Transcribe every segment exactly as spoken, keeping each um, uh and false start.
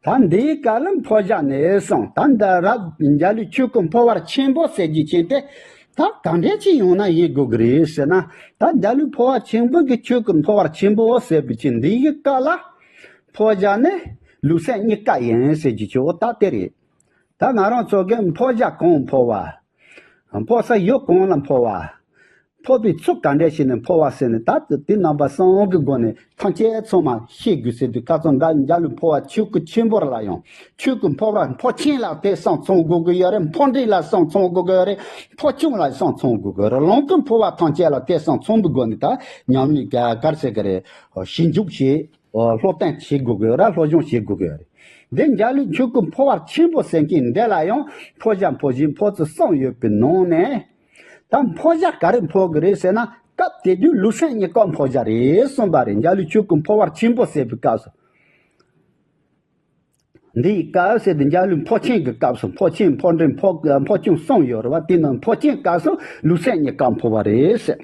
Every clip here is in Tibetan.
ད་འདིའི་སྐབས་ལ་འཕོ་བྱ་ནས་སོང་། ད་འདི་ར་འཇའ་ལུས་ཆོས་སྐུ་འཕོ་བ་ཆེན་པོ་ཟེར་རྒྱུ་ཅན་དེ་ད་གང་འདྲ་ཅིག་ཡོང་ན་ཡིན་དགོས་ཀྱི་རེད་ཟེར་ན། ད་འཇའ་ལུས་འཕོ་བ་ཆེན་པོ་གི་ཆོས་སྐུ་འཕོ་བ་ཆེན་པོ་ཟེར་བའི་ཆེད་འདིའི་སྐབས་ལ་འཕོ་བྱ་ནི་ལུས་སེམས་གཉིས་ཀ་ཡིན་ཟེར་རྒྱུ་ཆོ་ད་དེ་རེད། ད་ང་རང་ཚོ་གི་འཕོ་བྱ་གང་འཕོ་བ། འཕོ་ས་ཡུལ་གང་ལ་འཕོ་བ། འཕོ་བའི་ཚུལ་ག་འདྲ་ཞིག་ནས་འཕོ་བ་ཟེར་ནས་ད་དེ་རྣམ་པ་གསུམ་གྱི་སྒོ་ནས་ཐམས་ཅད་ཚང་མ་ཤེས་དགོས་ཟེར་དུས། ཁ་སང་འཇའ་ལུས་འཕོ་བ་ཆོས་སྐུ་ཆེན་པོ་ལ་ཡང་ཆོས་སྐུ་འཕོ་བ་འཕོ་ཆེན་ལ་དེ་གསུམ་ཚང་དགོས་ཀྱི་ཡོད་རེད། འཕོ་འབྲིང་ལ་གསུམ་ཚང་དགོས་ཀྱི་ཡོད་རེད། འཕོ་ཆུང་ལ་གསུམ་ཚང་དགོས་ཀྱི་ཡོད་རེད། ལོངས་སྐུ་འཕོ་བ་ཐམས་ཅད་ལ་དེ་གསུམ་ཚང་བའི་སྒོ་ནས་ད་ཉམས་ལེན་ག་གར་ཟེར་གི་རེད། ཞིབ་འཇུག་བྱེད། ཨོ། སློབ་སྟོན་བྱེད་དགོས་དགོས་ར། སློབ་སྦྱོང་བྱེད་དགོས་དགོས་རེད། འདི་འཇའ་ལུས་ཆོས་སྐུ་འཕོ་བ་ཆེན་པོ་ཟེར་མཁན་འདི་ལ་ཡང་འཕོ་བྱ་འཕོ་བྱེད་འཕོ་ཚུལ་གསུམ་ཡོད་པའི་ནང་ནས། ད་འཕོ་བྱ་ག་རེ་འཕོ་གི་རེད་ཟེར་ན། སྐབས་དེ་དུས་ལུས་སེམས་གཉིས་ཀ་འཕོ་བྱ་རེད་གསུངས་པ་རེད། འཇའ་ལུས་ཆོས་སྐུ་འཕོ་བ་ཆེན་པོ་ཟེར་བའི་སྐབས་སུ། འདི་ཡི་སྐབས་ཟེར་དུས་འཇའ་ལུས་འཕོ་ཆེན་གྱི་སྐབས་སུ། འཕོ་ཆེན་འཕོ་འབྲིང་འཕོ་འཕོ་ཆུང་གསུམ་ཡོད་རེད་བ། དེ་ནང་འཕོ་ཆེན་སྐབས་སུ་ལུས་སེམས་གཉིས་ཀ་འཕོ་བ་རེད་ཟེར།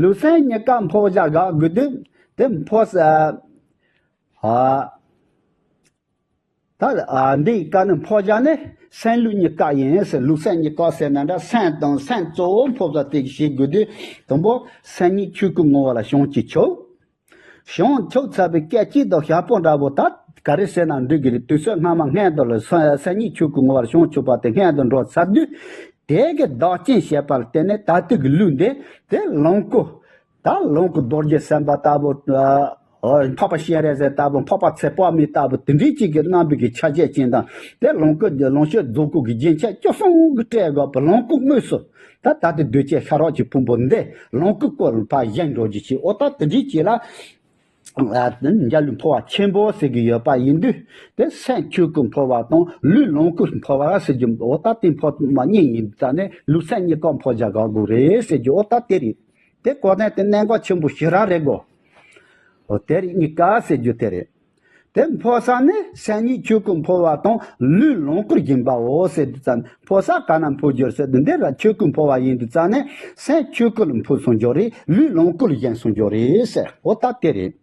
ལུས་སེམས་གཉིས་ཀ་འཕོ་བྱ་དགག་དགོས་དུས། དེ་འཕོ་ས། ཨ། ད་ཨ་འདི་ཀ་ནི་འཕོ་བྱ་ནི་སེམས་ལུས་གཉིས་ཀ་ཡིན་ཟེར། ལུས་སེམས་གཉིས་ཀ་ཟེར་ན་འདྲ། སེམས་དང་སེམས་གཙོ་བོ་འཕོ་བྱ་དེ་ཞིག་དགོས་དུས། དང་པོ་སེམས་ཉིད་ཆོས་སྐུ་ངོ་བོ་ལ་བྱང་ཆུབ་ཆོས། བྱང་ཆུབ་ཚར་བའི་སྐད་ཅིག་དང་ཞག་པོ་འདྲ་བོ་ད་ག་རེ་ཟེར་ན་འགྲིག་གི་རེད། དུས་ཚོད་སྔ་མ་སྔོན་དུ་ལ་སེམས་ཉིད་ཆོས་སྐུ་ངོ་བོ་ལ་བྱང་ཆུབ་པ་དེ་སྔོན་དུ་འགྲོ་ཚར་དུས། དེ་གི་བདག་རྐྱེན་བྱས་པ་ལ་བརྟེན་ནས་ད་ལྟའི་གི་ལུས་འདི་དེ་ལོངས་སྐུ། ད་ལོངས་སྐུ་རྡོ་རྗེ་སེམས་དཔའ་ལྟ་བུ། ཨ། འཕགས་པ་སྤྱན་རས་གཟིགས་ལྟ་བུ། འཕགས་པ་ཚེ་དཔག་མེད་ལྟ་བུ། དེ་འདྲའི་ཅིག་གི་རྣམ་པའི་གི་ཆ་བྱད་ཅན་དང་། དེ་ལོངས་སྐུ་ལོངས་སྤྱོད་རྫོགས་སྐུ་གི་རྒྱན་ཆ་བཅུ་གསུམ་གྱིས་སྤྲས་དགོས་པ། ལོངས་སྐུ་དངོས་སུ་ད་ད་ལྟའི་གདོས་བཅས་ཤ་རོགས་ཀྱི་ཕུང་པོ་འདི་ལོངས་སྐུ་སྐུ་ལ་ཕར་བཞེངས་འགྲོ་རྒྱུ་ཅིག་འོ་ད་དེ་འདྲའི་ཅིག་ལ། ཨ། འཇའ་ལུས་འཕོ་བ་ཆེན་པོ་ཟེར་གྱི་ཡོད་པ་ཡིན་དུས། དེ་སེམས་ཆོས་སྐུ་འཕོ་བ་དང་ལུས་ལོངས་སྐུ་འཕོ་བ་ཟེར་རྒྱུ་འོ་ད་དེ་འཕོ་མ་གཉིས་ཡིན་ཙང་ནས་ལུས་སེམས་གཉིས་ཀ་འཕོ་བྱ་དགག་དགོས་རེད་ཟེར་རྒྱུ་འོ་ད་དེ་རེད། དེ་གོ་གནས་དེ་གནད་འགག་ཆེན་པོ་ཞེ་དྲག་རེད་གོ། འོ་དེ་རེད། གཉིས་ཀ་ཟེར་རྒྱུ་དེ་རེད། དེ་འཕོ་ས་ནི་སེམས་ཉིད་ཆོས་སྐུ་འཕོ་བ་དང་ལུས་ལོངས་སྐུར་བཞེངས་པའོ་ཟེར་དུས་ཙམ། འཕོ་ས་ག་ན་འཕོ་རྒྱུར་ཟེར་དུས་འདི་ར་ཆོས་སྐུ་འཕོ་བ་ཡིན་དུས་ཙམ་ནས་སེམས་ཆོས་སྐུ་ལ་འཕོ་སོང་རྒྱུ་རེད། ལུས་ལོངས་སྐུ་ལ་བཞེངས་སོང་རྒྱུ་རེད་ཟེར། འོ་ད་དེ་རེད།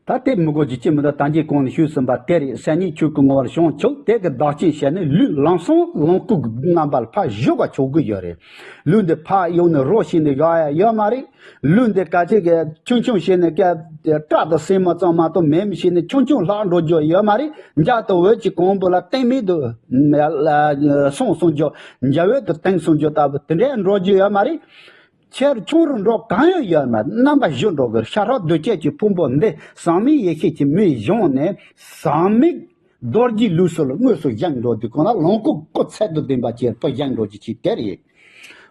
ད་དེ་མི་དགོས་ཀྱི་ཅི་མི་འདུག་ད་གིན་གོང་ནས་ཞུས་ཟིན་པ་དེ་རེད། སེམས་ཉིད་ཆོས་སྐུ་ངོ་བོར་བྱང་ཆུབ་དེ་གི་བདག་རྐྱེན་བྱས་ནས་ལུས་ལམ་སང་ལོངས་སྐུ་གི་རྣམ་པ་ལ་ཕར་བཞུགས་པ་ཆོག་གི་ཡོད་རེད། ལུས་འདི་ཕར་གཡུགས་ནས་རོ་བྱས་ནས་བཞག་ཡ་ཡོད་མ་རེད། ལུས་འདི་ག་ཅིག་གི་ཆུང་ཆུང་བྱས་ནས་སྐད་སྐྲ་དང་སེན་མོ་ཙམ་མ་གཏོགས་མེད་མི་བྱས་ནས་ཆུང་ཆུང་ལྷག་འགྲོ་རྒྱུ་ཡོད་མ་རེད། འཇའ་དང་འོད་ཀྱི་གོང་བུ་ལ་གཏིང་མེད་དུ་སོང་སོང་རྒྱུ། འཇའ་འོད་དུ་གཏིང་སོང་རྒྱུ་ལྟ་བུ་དེ་འདྲའི་འགྲོ་རྒྱུ་ཡོད་མ་རེད། ཆེར་ཆུང་རུ་འགྲོ་གང་ཡང་ཡོད་མ་རེད། རྣམ་པ་བཞི་འགྲོ་དགོས། ཤ་ཁྲག་གདོས་བཅས་ཀྱི་ཕུང་པོ་འདི་ཟག་མེད་ཡེ་ཤེས་ཀྱི་མེས་བཞེངས་ནས་ཟག་མེད་རྡོ་རྗེའི་ལུས་སུ་ལ་དངོས་སུ་བཞེངས་འགྲོ་དུས་གང་ལ་ལོངས་སྐུ་སྐུ་ཚད་དུ་ལྡན་པ་ཅིག་ཕར་བཞེངས་འགྲོ་རྒྱུ་ཅིག་དེ་རེད།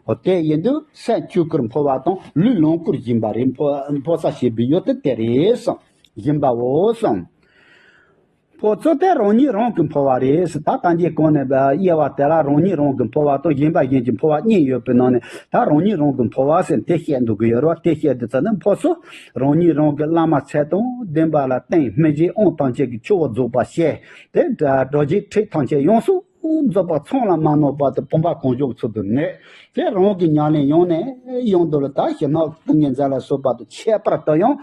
འོ་དེ་ཡིན་དུས་སེམས་ཆོས་སྐུར་འཕོ་བ་དང་ལུས་ལོངས་སྐུར་བཞེངས་པ་རེད། འཕོ་འཕོ་ས་ཞེས་པའི་ཡུལ་དེ་དེ་རེད་གསུངས། བཞེངས་པའོ་གསུངས། འཕོ་ཚུལ་དེ་རང་ཉིད་རང་གིས་འཕོ་བ་རེད་ཟེར། ད་ལྟ་གིན་གོང་ནས་དབྱེ་བ་དེ་ལ་རང་ཉིད་རང་གིས་འཕོ་བ་དང་བཞེངས་པ་གཞན་གྱིས་འཕོ་བ་གཉིས་ཡོད་པའི་ནང་ནས། ད་རང་ཉིད་རང་གིས་འཕོ་བ་ཟེར་དེ་བཤད་འདུག་གི་ཡོད་རེད་བ། དེ་བཤད་དུས་ཙམ་ནས་འཕོ་ཚུལ་རང་ཉིད་རང་གི་བླ་མ་ཚད་དང་ལྡན་པ་ལ་བརྟེན། སྨིན་བྱེད་དབང་ཐམས་ཅད་ཀྱི་ཆུ་བོ་རྫོགས་པ་བཤད་དེ། གྲོལ་བྱེད་ཁྲིད་ཐམས་ཅད་ཡོངས་སུ་རྫོགས་པ་ཚང་ལ་མ་ནོར་བར་དུ་བུམ་པ་གང་བྱུང་ཚུལ་དུ་ནོད་དེ། རང་གི་ཉམས་ལེན་ཡོང་ནས་ཡོང་དུས་ལ་ད་ཞི་གནས་ཏིང་ངེ་འཛིན་ལ་སོགས་པ་དང་ཁྱད་པར་དུ་ཡང་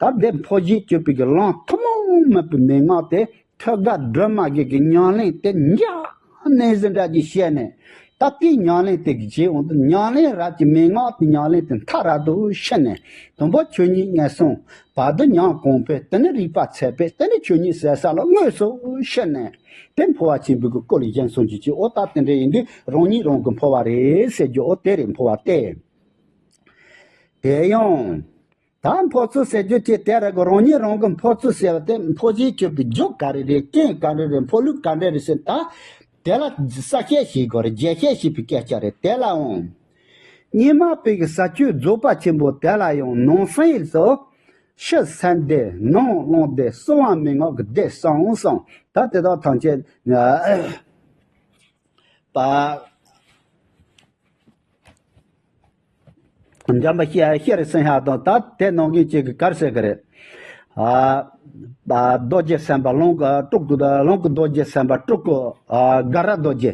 ད་འདི་འཕོ་བྱེད་སྤྱོད་པའི་གི་ལམ་ཐུན་མོང་མིན་པའི་མན་ངག་དེ། ཐོད་རྒལ་སྒྲོལ་མ་གི་གི་ཉམས་ལེན་དེ་འཇགས་ནས་ཟིན་འདྲ་གྱི་བཤད་ནས། ད་ལྟའི་ཉམས་ལེན་དེ་གི་རྗེས་འོང་དུ་ཉམས་ལེན་རབ་ཀྱི་མན་ངག་དེ་ཉམས་ལེན་དེ་མཐའ་རབ་ཏུ་ཕྱིན་ནས། དང་པོ་ཆོས་ཉིད་ངན་སོང་བར་དུ་ཉམས་གོང་འཕེལ། དེ་ནས་རིག་པ་ཚད་འཕེལ། དེ་ནས་ཆོས་ཉིད་ཟད་ས་ལ་དངོས་སུ་ཕྱིན་ནས། དེ་འཕོ་བ་ཆེན་པོའི་གི་སྐུ་ལ་བཞེངས་སོང་རྒྱུ་ཅིག་འོ་ད་དེ་འདྲ་ཡིན་དུས་རང་ཉིད་རང་གིས་འཕོ་བ་རེད་ཟེར་རྒྱུ་འོ་དེ་རེད། འཕོ་བ་སྟེ། དེ་ཡང་། ད་འཕོ་ཚུལ་ཟེར་རྒྱུ་དེ་དེ་རེད་གོ། རང་ཉིད་རང་གིས་འཕོ་ཚུལ་ཟེར་བ་དེ་འཕོ་བྱེད་སྤྱོད་པའི་རྒྱུ་ག་རེ་རེད། རྐྱེན་ག་རེ་རེད། འཕོ་ལུགས་ག་འདྲ་རེད་ཟེར། ད་དེ་ལ་གསལ་བཤད་བྱེད་དགོས་རེད། རྒྱས་བཤད་བྱེད་པའི་སྐད་ཆ་རེད། དེ་ལའང་སྙེ་མ་པའི་གི་ས་བཅུད་རྫོགས་པ་ཆེན་པོ་དེ་ལ་ཡང་ནང་གསེས་སུ་ཕྱི་སེམས་སྡེ། ནང་རླུང་སྡེ། གསང་བ་མན་ངག་གི་སྡེ་གསུམ་གསུངས། ད་དེ་དག་ཐམས་ཅད་པ། འཇམ་པ་ཤེས་ཤེས་རེ་སེང་ཧ་དང་ད་དེ་ནང་གི་ཅིག་གི་གར་ཟེར་གི་རེད། ཨ། རྡོ་རྗེ་སེམས་དཔའ་ལོངས་ཀྱི་སྤྲུལ་སྐུ་ལོངས་ཀྱི་རྡོ་རྗེ་སེམས་དཔའ་སྤྲུལ་སྐུ་དགའ་རབ་རྡོ་རྗེ།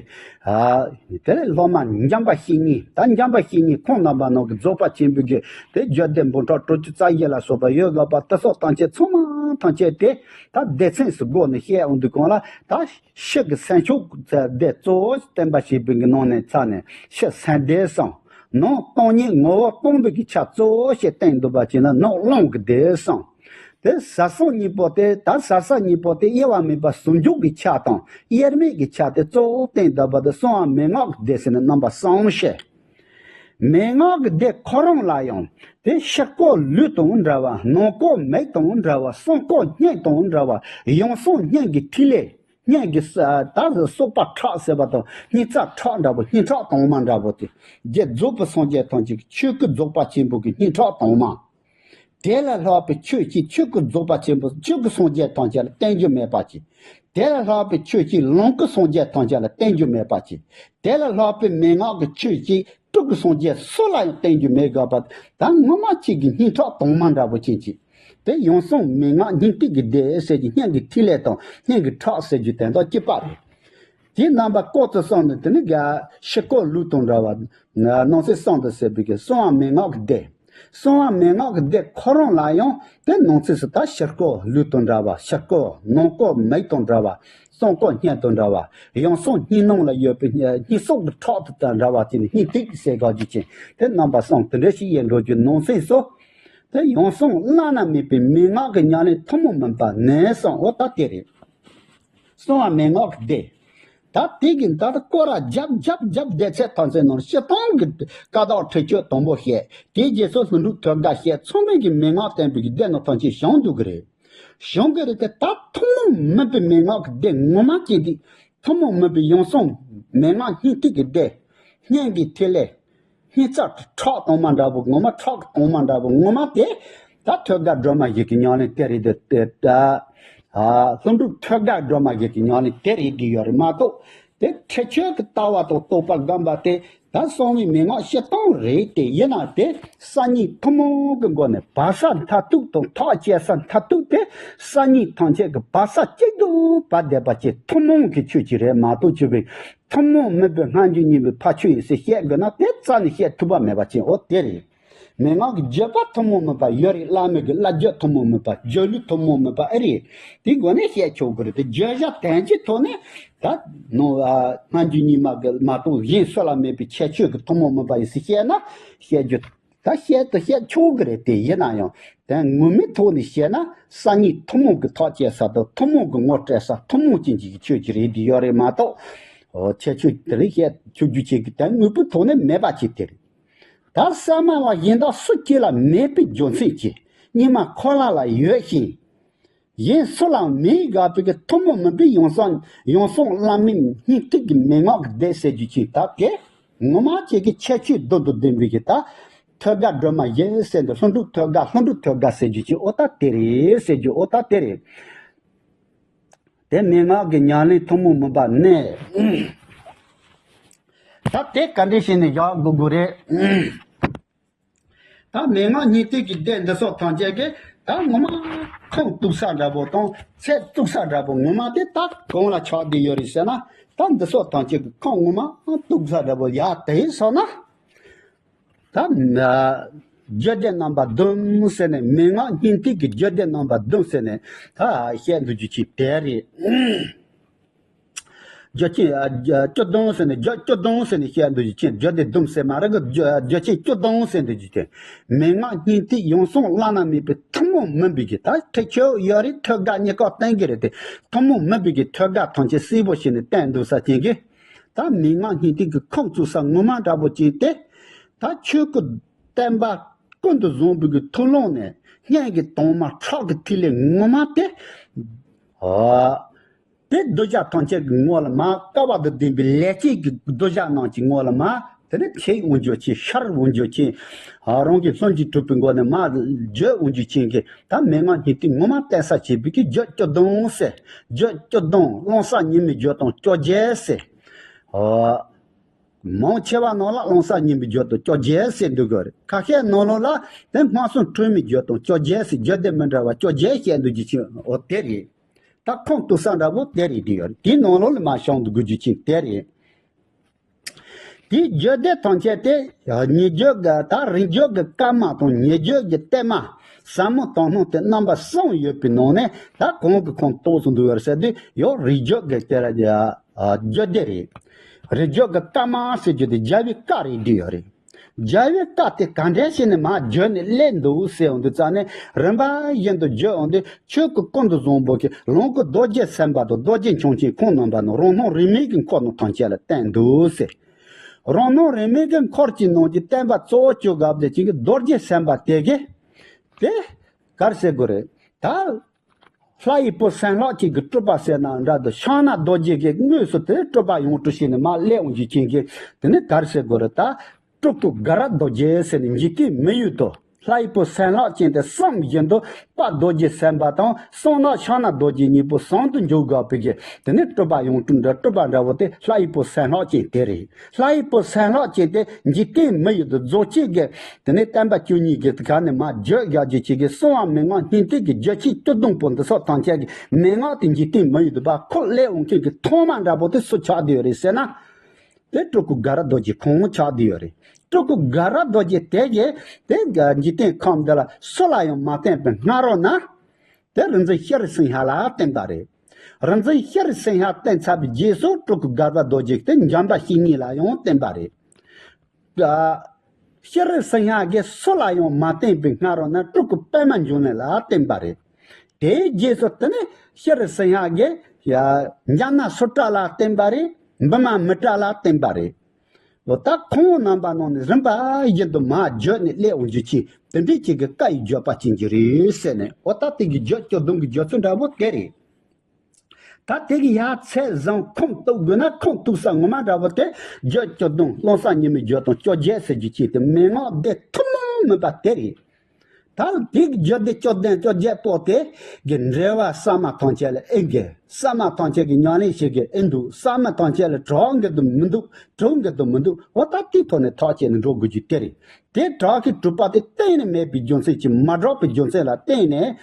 དེ་ལས་སློབ་མ་འཇམ་དཔལ་བཤེས་གཉེན། ད་འཇམ་དཔལ་བཤེས་གཉེན་ཁོང་རྣམ་པ་རྣམས་ཀྱིས་རྫོགས་པ་ཆེན་པོའི་གི་དེ་བརྒྱད་ལྡན་འབུམ་ཕྲག་དྲུག་ཅུ་རྩ་བཞི་ལ་སོགས་པ་ཡོད་དགོས་པ་དེ་སོགས་ཐམས་ཅད་ཚང་མ་ཐམས་ཅད་དེ་ད་སྡེ་ཚན་སུ་སྒོ་ནས་བཤད་འོང་དུས་གང་ལ་ད་ཕྱི་གི་སེམས་ཕྱོགས་སྡེ་གཙོ་བོ་བསྟན་པ་བྱེད་པའི་གི་ནང་ནས་ཚར་ནས་ཕྱི་སེམས་སྡེ་གསུམ། ནང་སྟོང་ཉིད་ངོ་བོ་སྟོང་པའི་གི་ཆ་གཙོ་བོ་ཞིག་བསྟན་འདུག་པ་ཅིག་ན་ནང་རླུང་གི་སྡེ་གསུམ། དེ་ཟ་སོགས་གཉིས་པོ་དེ་ད་ཟ་ས་གཉིས་པོ་དེ་དབྱེ་བ་མེད་པ་ཟུང་འཇུག་གི་ཆ་དང་དབྱེར་མེད་ཀྱི་ཆ་དེ་གཙོ་བོ་བསྟན་འདུག་པ་དེ་གསང་བ་མན་ངག་གི་སྡེ་ཟེར་ནས་རྣམ་པ་གསུམ་བཤད། མན་ངག་གི་སྡེ་ཁོ་རང་ལ་ཡང་དེ་ཕྱི་སྐོར་ལུས་དང་འདྲ་བ། ནང་སྐོར་མིག་དང་འདྲ་བ། གསང་སྐོར་སྙིང་དང་འདྲ་བ། ཡང་གསང་སྙིང་གི་ཐིག་ལེ། སྙིང་གི་ས་ད་གཟུགས་པོ་ཁྲག་ཟེར་བ་དང་སྙིང་རྩ་ཁྲག་འདྲ་པོ། སྙིང་ཁྲག་དྭངས་མ་འདྲ་པོ་དེ་རྗེ་རྫོགས་པའི་སངས་རྒྱས་ཐམས་ཅད་ཀྱི་ཆོས་སྐུ་རྫོགས་པ་ཆེན་པོ་གི་སྙིང་ཁྲག་དྭངས་མ། དེ་ལས་ལྷག་པའི་ཆོས་ཅན། ཆོས་སྐུ་རྫོགས་པ་ཆེན་པོ་ཆོས་སྐུ་སངས་རྒྱས་ཐམས་ཅད་ལ་བསྟན་རྒྱུ་མེད་པ་ཅིག་དེ་ལས་ལྷག་པའི་ཆོས་ཅན། ལོངས་སྐུ་སངས་རྒྱས་ཐམས་ཅད་ལ་བསྟན་རྒྱུ་མེད་པ་ཅིག་དེ་ལས་ལྷག་པའི་མན་ངག་གི་ཆོས་ཅན། སྤྲུལ་སྐུ་སངས་རྒྱས་སུ་ལ་ཡང་བསྟན་རྒྱུ་མེད་དགོས་པ། ད་ངོ་མ་གཅིག་གི་སྙིང་ཁྲག་དྭངས་མ་འདྲ་པོ་ཅན་ཅིག་དེ་ཡང་གསང་མན་ངག་སྙིང་ཐིག་གི་སྡེ་ཟེར་གྱི་སྙིང་གི་ཐིག་ལེ་དང་སྙིང་གི་ཁྲག་ཟེར་རྒྱུ་དེ་དག་གཅིག་པ་རེད། དེའི་རྣམ་པ་སྐོར་དུ་གསུངས་ནས་དེ་ནི་ག་ཕྱི་སྐོར་ལུས་དང་འདྲ་བ། ནང་གསེས་གསུམ་དུ་ཟེར་བའི་གི་གསང་བ་མན་ངག་གི་སྡེ། གསང་བ་མན་ངག་གི་སྡེ་ཁོ་རང་ལ་ཡང་དེ་ནང་གསེས་སུ་ད་ཕྱི་སྐོར་ལུས་དང་འདྲ་བ། ཕྱི་སྐོར་ནང་སྐོར་མིག་དང་འདྲ་བ། གསང་སྐོར་སྙིང་དང་འདྲ་བ། ཡང་གསང་སྙིང་ནང་ལ་ཡོད་པའི་སྙིང་སྲོག་གི་ཁྲག་དང་འདྲ་བ་དེ་ནི་སྙིང་ཐིག་ཟེར་དགོས་རྒྱུ་ཅན། དེ་རྣམ་པ་གསུམ་དེ་འདྲ་ཞིག་ཡིན་འགྲོ་རྒྱུ་ནང་གསེས་སུ། དེ་ཡང་གསང་བླ་ན་མེད་པའི་མན་ངག་གི་ཉམས་ལེན་ཐུན་མོང་མིན་པ་ནས་གསང་བ་ད་དེ་རེད། གསང་བ་མན་ངག་གི་སྡེ། ད་དེ་གི་ད་ལྟ་སྐོར་ར་རྒྱབ་རྒྱབ་རྒྱབ་སྡེ་ཚན་ཐམས་ཅད་ནང་སྤྱིར་བཏང་གི་བཀའ་རྟགས་ཁྲིད་སྤྱོད་དང་པོ་བཤད། དེའི་རྗེས་སུ་ལྷུན་གྲུབ་ཐོད་རྒལ་བཤད། ཚང་མས་ཀྱི་མན་ངག་བསྟན་པའི་གི་སྡེ་ནང་ཐམས་ཅད་བྱང་འདུག་གི་རེད། བྱང་གི་རེད་དེ། ད་ཐུན་མོང་མིན་པའི་མན་ངག་གི་སྡེ་ངོ་མ་ཅན་དེ། ཐུན་མོང་མིན་པའི་ཡང་གསང་མན་ངག་སྙིང་ཐིག་གི་སྡེ། སྙིང་གི་ཐིག་ལེ། སྙིང་རྩ་ཁྲག་དྭངས་མ་འདྲ་པོ། ངོ་མ་ཁྲག་གི་དྭངས་མ་འདྲ་པོ་ངོ་མ་དེ། ད་ཐོད་རྒལ་སྒྲོལ་མ་བཞི་གི་ཉམས་ལེན་དེ་རེད་དེ། དེ་ད་ལྷུན་གྲུབ་ཐོད་རྒལ་སྒྲོལ་མ་བཞི་གི་ཉམས་ལེན་དེ་རེད་དེ་ཡོད་རེད་མ་གཏོགས། དེ་ཁྲིད་སྤྱོད་ཀྱི་ལྟ་བ་དང་རྟོགས་པ་སྒོམ་པ་དེ་ད་གསང་བའི་མན་ངག་སྤྱིར་བཏང་རེད་དེ། ཡིན་ན་དེ་གསང་སྙིང་ཐུན་མོང་གི་སྒོ་ནས་བར་ས་མཐར་ཐུག་དང་ཐག་བཅད་ས་མཐར་ཐུག་དེ་གསང་སྙིང་ཐམས་ཅད་ཀྱི་བར་ས་གཅིག་ཏུ་བབས་བསྡད་པ་ཅིག་ཐུན་མོང་གི་ཆོས་ཅིག་རེད་མ་གཏོགས། ཆོས་པའི་ཐུན་མོང་མིན་པའི་སྔ་འགྱུར་རྙིང་པའི་ཕ་ཆོས་ཡིན་ཟེར་བཤད་དགོས་ན་དེ་རྩ་ནས་བཤད་ཐུབ་པ་མེད་པ་ཅན། འོ་དེ་རེད། མན་ངག་གི་བརྗོད་པ་ཐུན་མོང་མིན་པ་ཡོད་རེད། བླ་མའི་གི་བླ་བརྗོད་ཐུན་མོང་མིན་པ། བརྗོད་ལུགས་ཐུན་མོང་མིན་པ་ཨེ་རེད། དེའི་སྒོ་ནས་བཤད་ཆོག་གི་རེད་དེ། བརྗོད་བྱ་དོན་གྱི་ཐོག་ནས་ད་ནང་ཨ་སྔ་འགྱུར་རྙིང་མ་གི་མ་གཏོགས་གཞན་སུ་ལ་མེད་པའི་ཁྱད་ཆོས་ཀྱི་ཐུན་མོང་མིན་པ་ཡིན་ཟེར་བཤད་ན་བཤད་རྒྱུ། ད་བཤད་དུ་བཤད་ཆོག་གི་རེད་དེ། ཡིན་ན་ཡང་དོན་ངོ་མའི་ཐོག་ནས་བཤད་ན་གསང་སྙིང་ཐུན་མོང་གི་ཐག་བཅད་ས་དང་ཐུན་མོང་གི་ངོ་སྤྲད་ས་ཐུན་མོང་ཅན་གྱི་ཆོས་ཅིག་རེད་དེ་ཡོད་རེད་མ་གཏོགས། ཁྱད་ཆོས་དེ་རིགས་བཤད་ཆོག་རྒྱུ་ཅན་གྱི་དོན་དངོས་པོའི་ཐོག་ནས་མེད་པ་ཅིག་དེ་རེད། ད་ས་མ་བ་གཞན་དག་སུ་གཅིག་ལ་མེད་པའི་རྒྱུ་མཚན་གྱིས་སྙིགས་མ་ཁོ་ན་ལ་ཡོད་ཅིང་། གཞན་སུ་ལའང་མེད་དགོས་པའི་གི་ཐུན་མོང་མིན་པའི་ཡང་གསང་ཡང་གསང་བླ་མའི་སྙིང་ཐིག་གི་མན་ངག་གི་སྡེ་ཟེར་རྒྱུ་ཅན་དག་གི་ངོ་མ་ཅན་གྱི་ཁྱད་ཆོས་བདུན་དང་ལྡན་པའི་གི་ད་ཐོད་རྒལ་སྒྲོལ་མ་བཞི་ཟེར་འདི་ལྷུན་གྲུབ་ཐོད་རྒལ་ལྷུན་གྲུབ་ཐོད་རྒལ་ཟེར་རྒྱུ་ཅན། འོ་ད་དེ་རེད་ཟེར་རྒྱུ། འོ་ད་དེ་རེད། དེ་མན་ངག་གི་ཉམས་ལེན་ཐུན་མོང་མིན་པ་ནས། ད་དེ་ག་འདྲ་བྱས་ནས་བཞག་དགོས་དགོས་རེད། ད་མན་ངག་སྙིང་ཐིག་གི་སྡེ་འདི་སོགས་ཐམས་ཅད་ཀྱིས་ད་ངོ་མ་ཁུངས་གཏུགས་ས་འདྲ་པོ་དང་ཚད་གཏུགས་ས་འདྲ་པོ་ངོ་མ་དེ་ད་གང་ལ་ཆགས་བསྡད་ཡོད་རེད་ཟེར་ན། ད་འདི་སོགས་ཐམས་ཅད་ཀྱི་ཁུངས་ངོ་མ་གཏུགས་ས་འདྲ་པོ་ཡ་དེ་སོང་ན། ད་རྒྱུད་སྡེ་རྣམ་པ་བདུན་ཟེར་ནས། མན་ངག་སྙིང་ཐིག་གི་རྒྱུད་སྡེ་རྣམ་པ་བདུན་ཟེར་ནས་ད་བཤད་འདུག་རྒྱུ་ཅན་དེ་རེད། རྒྱུ་ཅན་ཨ་བཅུ་བདུན་ཟེར་ནས། རྒྱུ་བཅུ་བདུན་ཟེར་ནས་བཤད་འདུག་རྒྱུ་ཅན། རྒྱུད་སྡེ་བདུན་ཟེར་མ་རེད་གི། རྒྱུ་རྒྱུ་ཅན་བཅུ་བདུན་ཟེར་འདུག་རྒྱུ་ཅན། མན་ངག་སྙིང་ཐིག་ཡང་གསང་བླ་ན་མེད་པའི་ཐུན་མོང་མིན་པའི་གི་ད་ཁྲིད་ཆོས་ཡོད་རེད། ཐོད་རྒལ་གཉིས་ཀ་བསྟན་གྱི་རེད་དེ། ཐུན་མོང་མིན་པའི་གི་ཐོད་རྒལ་ཐམས་ཅད་གསལ་པོ་བྱས་ནས་བསྟན་འདུག་ས་ཅན་གྱི་ད་མན་ངག་སྙིང་ཐིག་གི་ཁུངས་གཏུགས་ས་ངོ་མ་འདྲ་པོ་ཅན་དེ། ད་ཆོས་སྐུ་བསྟན་པ་ཀུན་ཏུ་བཟང་པོའི་གི་ཐུགས་ཀློང་ནས་སྙིང་གི་དྭངས་མ་ཁྲག་གི་ཐིག་ལེ་ངོ་མ་དེ། ཨ། དེ་གདུལ་བྱ་ཐམས་ཅད་ཀྱི་ངོ་ལ་མ། བསྐལ་པ་དང་ལྡན་པའི་ལས་ཅན་གྱི་གདུལ་བྱ་རྣམས་ཀྱི་ངོ་ལ་མ། དེ་ནས་ཕྱེ་འོང་རྒྱུ་ཅན། ཤར་འོང་རྒྱུ་ཅན། རང་གི་ལྷུན་གྱིས་གྲུབ་པའི་སྒོ་ནས་མ་བརྗོད་འོང་རྒྱུ་ཅན་གྱི་ད་མན་ངག་སྙིང་ཐིག་ངོ་མ་བསྟན་ས་བྱེད་པའི་གི་རྒྱུད་བཅུ་བདུན་ཟེར། རྒྱུད་བཅུ་བདུན། རླུང་གསལ་ཉི་མའི་རྒྱུད་དང་བཅོ་བརྒྱད་ཟེར། ཨོ། མང་ཆེ་བ་ནང་ལ་རླུང་གསར་རྙིང་པའི་རྒྱུད་དང་བཅོ་བརྒྱད་ཟེར་འདུག་གི་རེད། ཁ་ཤས་ནང་ལོགས་ལ་དེ་སྔོན་སོང་འཁྲུལ་མའི་རྒྱུད་དང་བཅོ་བརྒྱད་ཟེར་རྒྱུད་སྡེ་མི་འདྲ་བ་བཅོ་བརྒྱད་བཤད་འདུག་རྒྱུ་ཅིག་འོ་དེ་རེད། ད་ཁུངས་གཏུགས་ས་འདྲ་པོ་དེ་རེད་བསྡད་ཡོད་རེད། དེའི་ནང་ལོགས་ལ་མར་ཤོང་འདུག་དགོས་རྒྱུ་ཅིག་དེ་རེད། དེའི་རྒྱུད་སྡེ་ཐམས་ཅད་དེ་ཉེ་རྒྱུད་ཀྱི་ད་རིང་རྒྱུད་ཀྱི་སྐར་མ་དང་ཉེ་རྒྱུད་ཀྱི་བརྟན་མ་ཟབ་མོ་དྭངས་སྣང་དེ་རྣམ་པ་གསུམ་ཡོད་པའི་ནང་ནས་ད་གང་གི་ཁུངས་གཏུགས་སུ་འདུག་ཡོད་ཟེར་དུས་ཡང་རིང་རྒྱུད་ཀྱི་དེ་ལ་རྒྱུད་སྡེ་རེད། རིང་རྒྱུད་ཀྱི་སྐར་མ་ཟེར་རྒྱུ་དེ་རྒྱལ་བའི་བཀའ་རེད་བསྡད་ཡོད་རེད། རྒྱལ་བའི་བཀའ་དེ་ག་འདྲ་བྱས་ནས་མར་བརྗོད་ནས་སླེབས་འདུག་ཟེར་འོང་དུས་ཙང་ནས་རིམ་པ་བཞིན་དུ་བརྗོད་འོང་དུས་ཆོས་སྐུ་ཀུན་ཏུ་བཟང་པོ་གི་ལོངས་སྐུ་རྡོ་རྗེ་སེམས་དཔའ་དང་རྡོ་རྗེ་འཆང་ཆེན་ཁོང་རྣམ་པ་རྣམས་རང་སྣང་རིས་མེད་ཀྱི་འཁོར་རྣམས་ཐམས་ཅད་ལ་བསྟན་འདུག་ཟེར། རང་སྣང་རིས་མེད་ཀྱི་འཁོར་གྱི་ནང་གི་བསྟན་པ་གཙོ་བོ་བཅོ་ལྔ་པ་དེ་གཅིག་གི་རྡོ་རྗེ་སེམས་དཔའ་དེ་གི་དེ་གར་ཟེར་དགོས་རེད་ད། ལྷ་ཡི་བུ་སྲིན་ལྷག་ཅིག་གི་སྤྲུལ་པ་ཟེར་ན་འདྲ་འདུག་ཕྱག་ན་རྡོ་རྗེ་གི་དངོས་སུ་དེ་སྤྲུལ་པ་ཡང་སྤྲུལ་བྱས་ནས་མར་སླེབས་འོང་རྒྱུ་ཅན་གྱི་དེ་ནི་གར་ཟེར་དགོས་རེད་ད། སྤྲུལ་སྐུ་དགའ་རབ་རྡོ་རྗེ་ཟེར་ནས་འཇིག་རྟེན་མི་ཡུལ་དུ་ལྷ་ཡི་བུ་སྲིན་ལྷག་ཅན་དེ་བསམ་བཞིན་དུ་དཔལ་རྡོ་རྗེ་སེམས་དཔའ་དང་གསང་ནག་ཕྱག་ན་རྡོ་རྗེ་གཉིས་པོ་ཟུང་དུ་འཇུག་དགོས་པའི་གི་དེ་ནི་སྤྲུལ་པ་ཡང་སྤྲུལ་འདྲ་སྤྲུལ་པ་འདྲ་བོ་དེ་ལྷ་ཡི་བུ་སྲིན་ལྷག་ཅན་དེ་རེད། ལྷ་ཡི་བུ་སྲིན་ལྷག་ཅན་དེ་འཇིག་རྟེན་མི་ཡུལ་དུ་རྫོགས་བྱེད་ཀྱི་དེ་ནས་བསྟན་པ་བཅུ་གཉིས་ཀྱི་ག་ནས་མར་བརྗོད་བཞག་རྒྱུ་བྱེད་ཀྱི་གསང་བ་མན་ངག་སྙིང་ཐིག་གི་རྒྱུད་ཆེན་བཅུ་བདུན་པོ་འདི་སོགས་ཐམས་ཅད་ཀྱི་མན་ངག་དེ་འཇིག་རྟེན་མི་ཡུལ་དུ་བར་ཁོ་སླེབས་འོང་མཁན་གྱི་ཐོག་མ་འདྲ་པོ་དེ་སུ་ཆགས་བསྡད་ཡོད་རེད་ཟེར་ན། དེ་སྤྲུལ་སྐུ་དགའ་རབ་རྡོ་རྗེ་ཁོང་ཆགས་བསྡད་ཡོད་རེད། སྤྲུལ་སྐུ་དགའ་རབ་རྡོ་རྗེ་དེ་གས་དེ་འཇིག་རྟེན་ཁམས་འདི་ལ་སུ་ལ་ཡང་མ་བསྟན་པའི་སྔ་རོལ་ན། དེ་རིག་འཛིན་ཤྲཱི་སིང་ཧ་ལ་བསྟན་པ་རེད། རིག་འཛིན་ཤྲཱི་སིང་ཧ་བསྟན་ཚར་བའི་རྗེས་སུ་སྤྲུལ་སྐུ་དགའ་རབ་རྡོ་རྗེ་དེ་འཇམ་དཔལ་བཤེས་གཉེན་ལ་ཡང་བསྟན་པ་རེད། ཤྲཱི་སིང་ཧ་གིས་སུ་ལ་ཡང་མ་བསྟན་པའི་སྔ་རོལ་ན་སྤྲུལ་སྐུ་པདྨ་འབྱུང་གནས་ལ་བསྟན་པ་རེད། དེའི་རྗེས་སུ་དེ་ནས་ཤྲཱི་སིང་ཧ་གིས་ཡ་ཛྙཱ་ན་སུ་ཏྲ་ལ་བསྟན་པ་རེད། བི་མ་མི་ཏྲ་ལ་བསྟན་པ་རེད། འོ་ད་ཁོང་རྣམ་པ་རྣམས་ནི་རིམ་པ་བཞིན་དུ་མར་བརྗོད་ནས་སླེབས་འོང་རྒྱུ་ཅིག་དེ་འདྲའི་ཅིག་གི་བཀའ་ཡི་བརྗོད་པ་ཅན་གྱི་རེད་ཟེར་ནས་འོ་ད་དེ་གི་རྒྱུད་བཅུ་བདུན་གྱི་རྒྱུད་ཚོད་འདྲ་པོ་དེ་རེད། ད་དེ་གི་ཡ་ཚད་བཟང་ཁུངས་གཏུགས་དགོས་ན་ཁུངས་གཏུགས་ས་ངོ་མ་འདྲ་པོ་དེ་རྒྱུད་བཅུ་བདུན་རླུང་གསར་རྙིང་མའི་རྒྱུད་དང་བཅོ་བརྒྱད་ཟེར་རྒྱུ་ཅིག་དེ་མན་ངག་སྡེ་ཐུན་མོང་མིན་པ་དེ་རེད། ད་དེ་གི་རྒྱུད་སྡེ་བཅུ་བདུན་བཅོ་བརྒྱད་པོ་དེ་གི་འགྲེལ་བ་གསར་མ་ཐམས་ཅད་ལ་ཨེ་འགལ། གསར་མ་ཐམས་ཅད་ཀྱི་ཉམས་ལེན་བྱེད་དགོས་ཨེ་འདུག་གསར་མ་ཐམས་ཅད་ལ་གྲགས་འགལ་དུ་མི་འདུག་གྲགས་འགལ་དུ་མི་འདུག་འོ་ད་དེའི་ཐོག་ནས་ཐག་བཅད་ནས་འགྲོ་དགོས་རྒྱུ་དེ་རེད། དེ་གྲགས་ཀྱི་གྲུབ་པ་དེ་གཏན་ནས་མེད་པའི་རྒྱུ་མཚན་གྱིས་མ་གྲགས་པའི་རྒྱུ་མཚན་ལ་བརྟེན་ནས།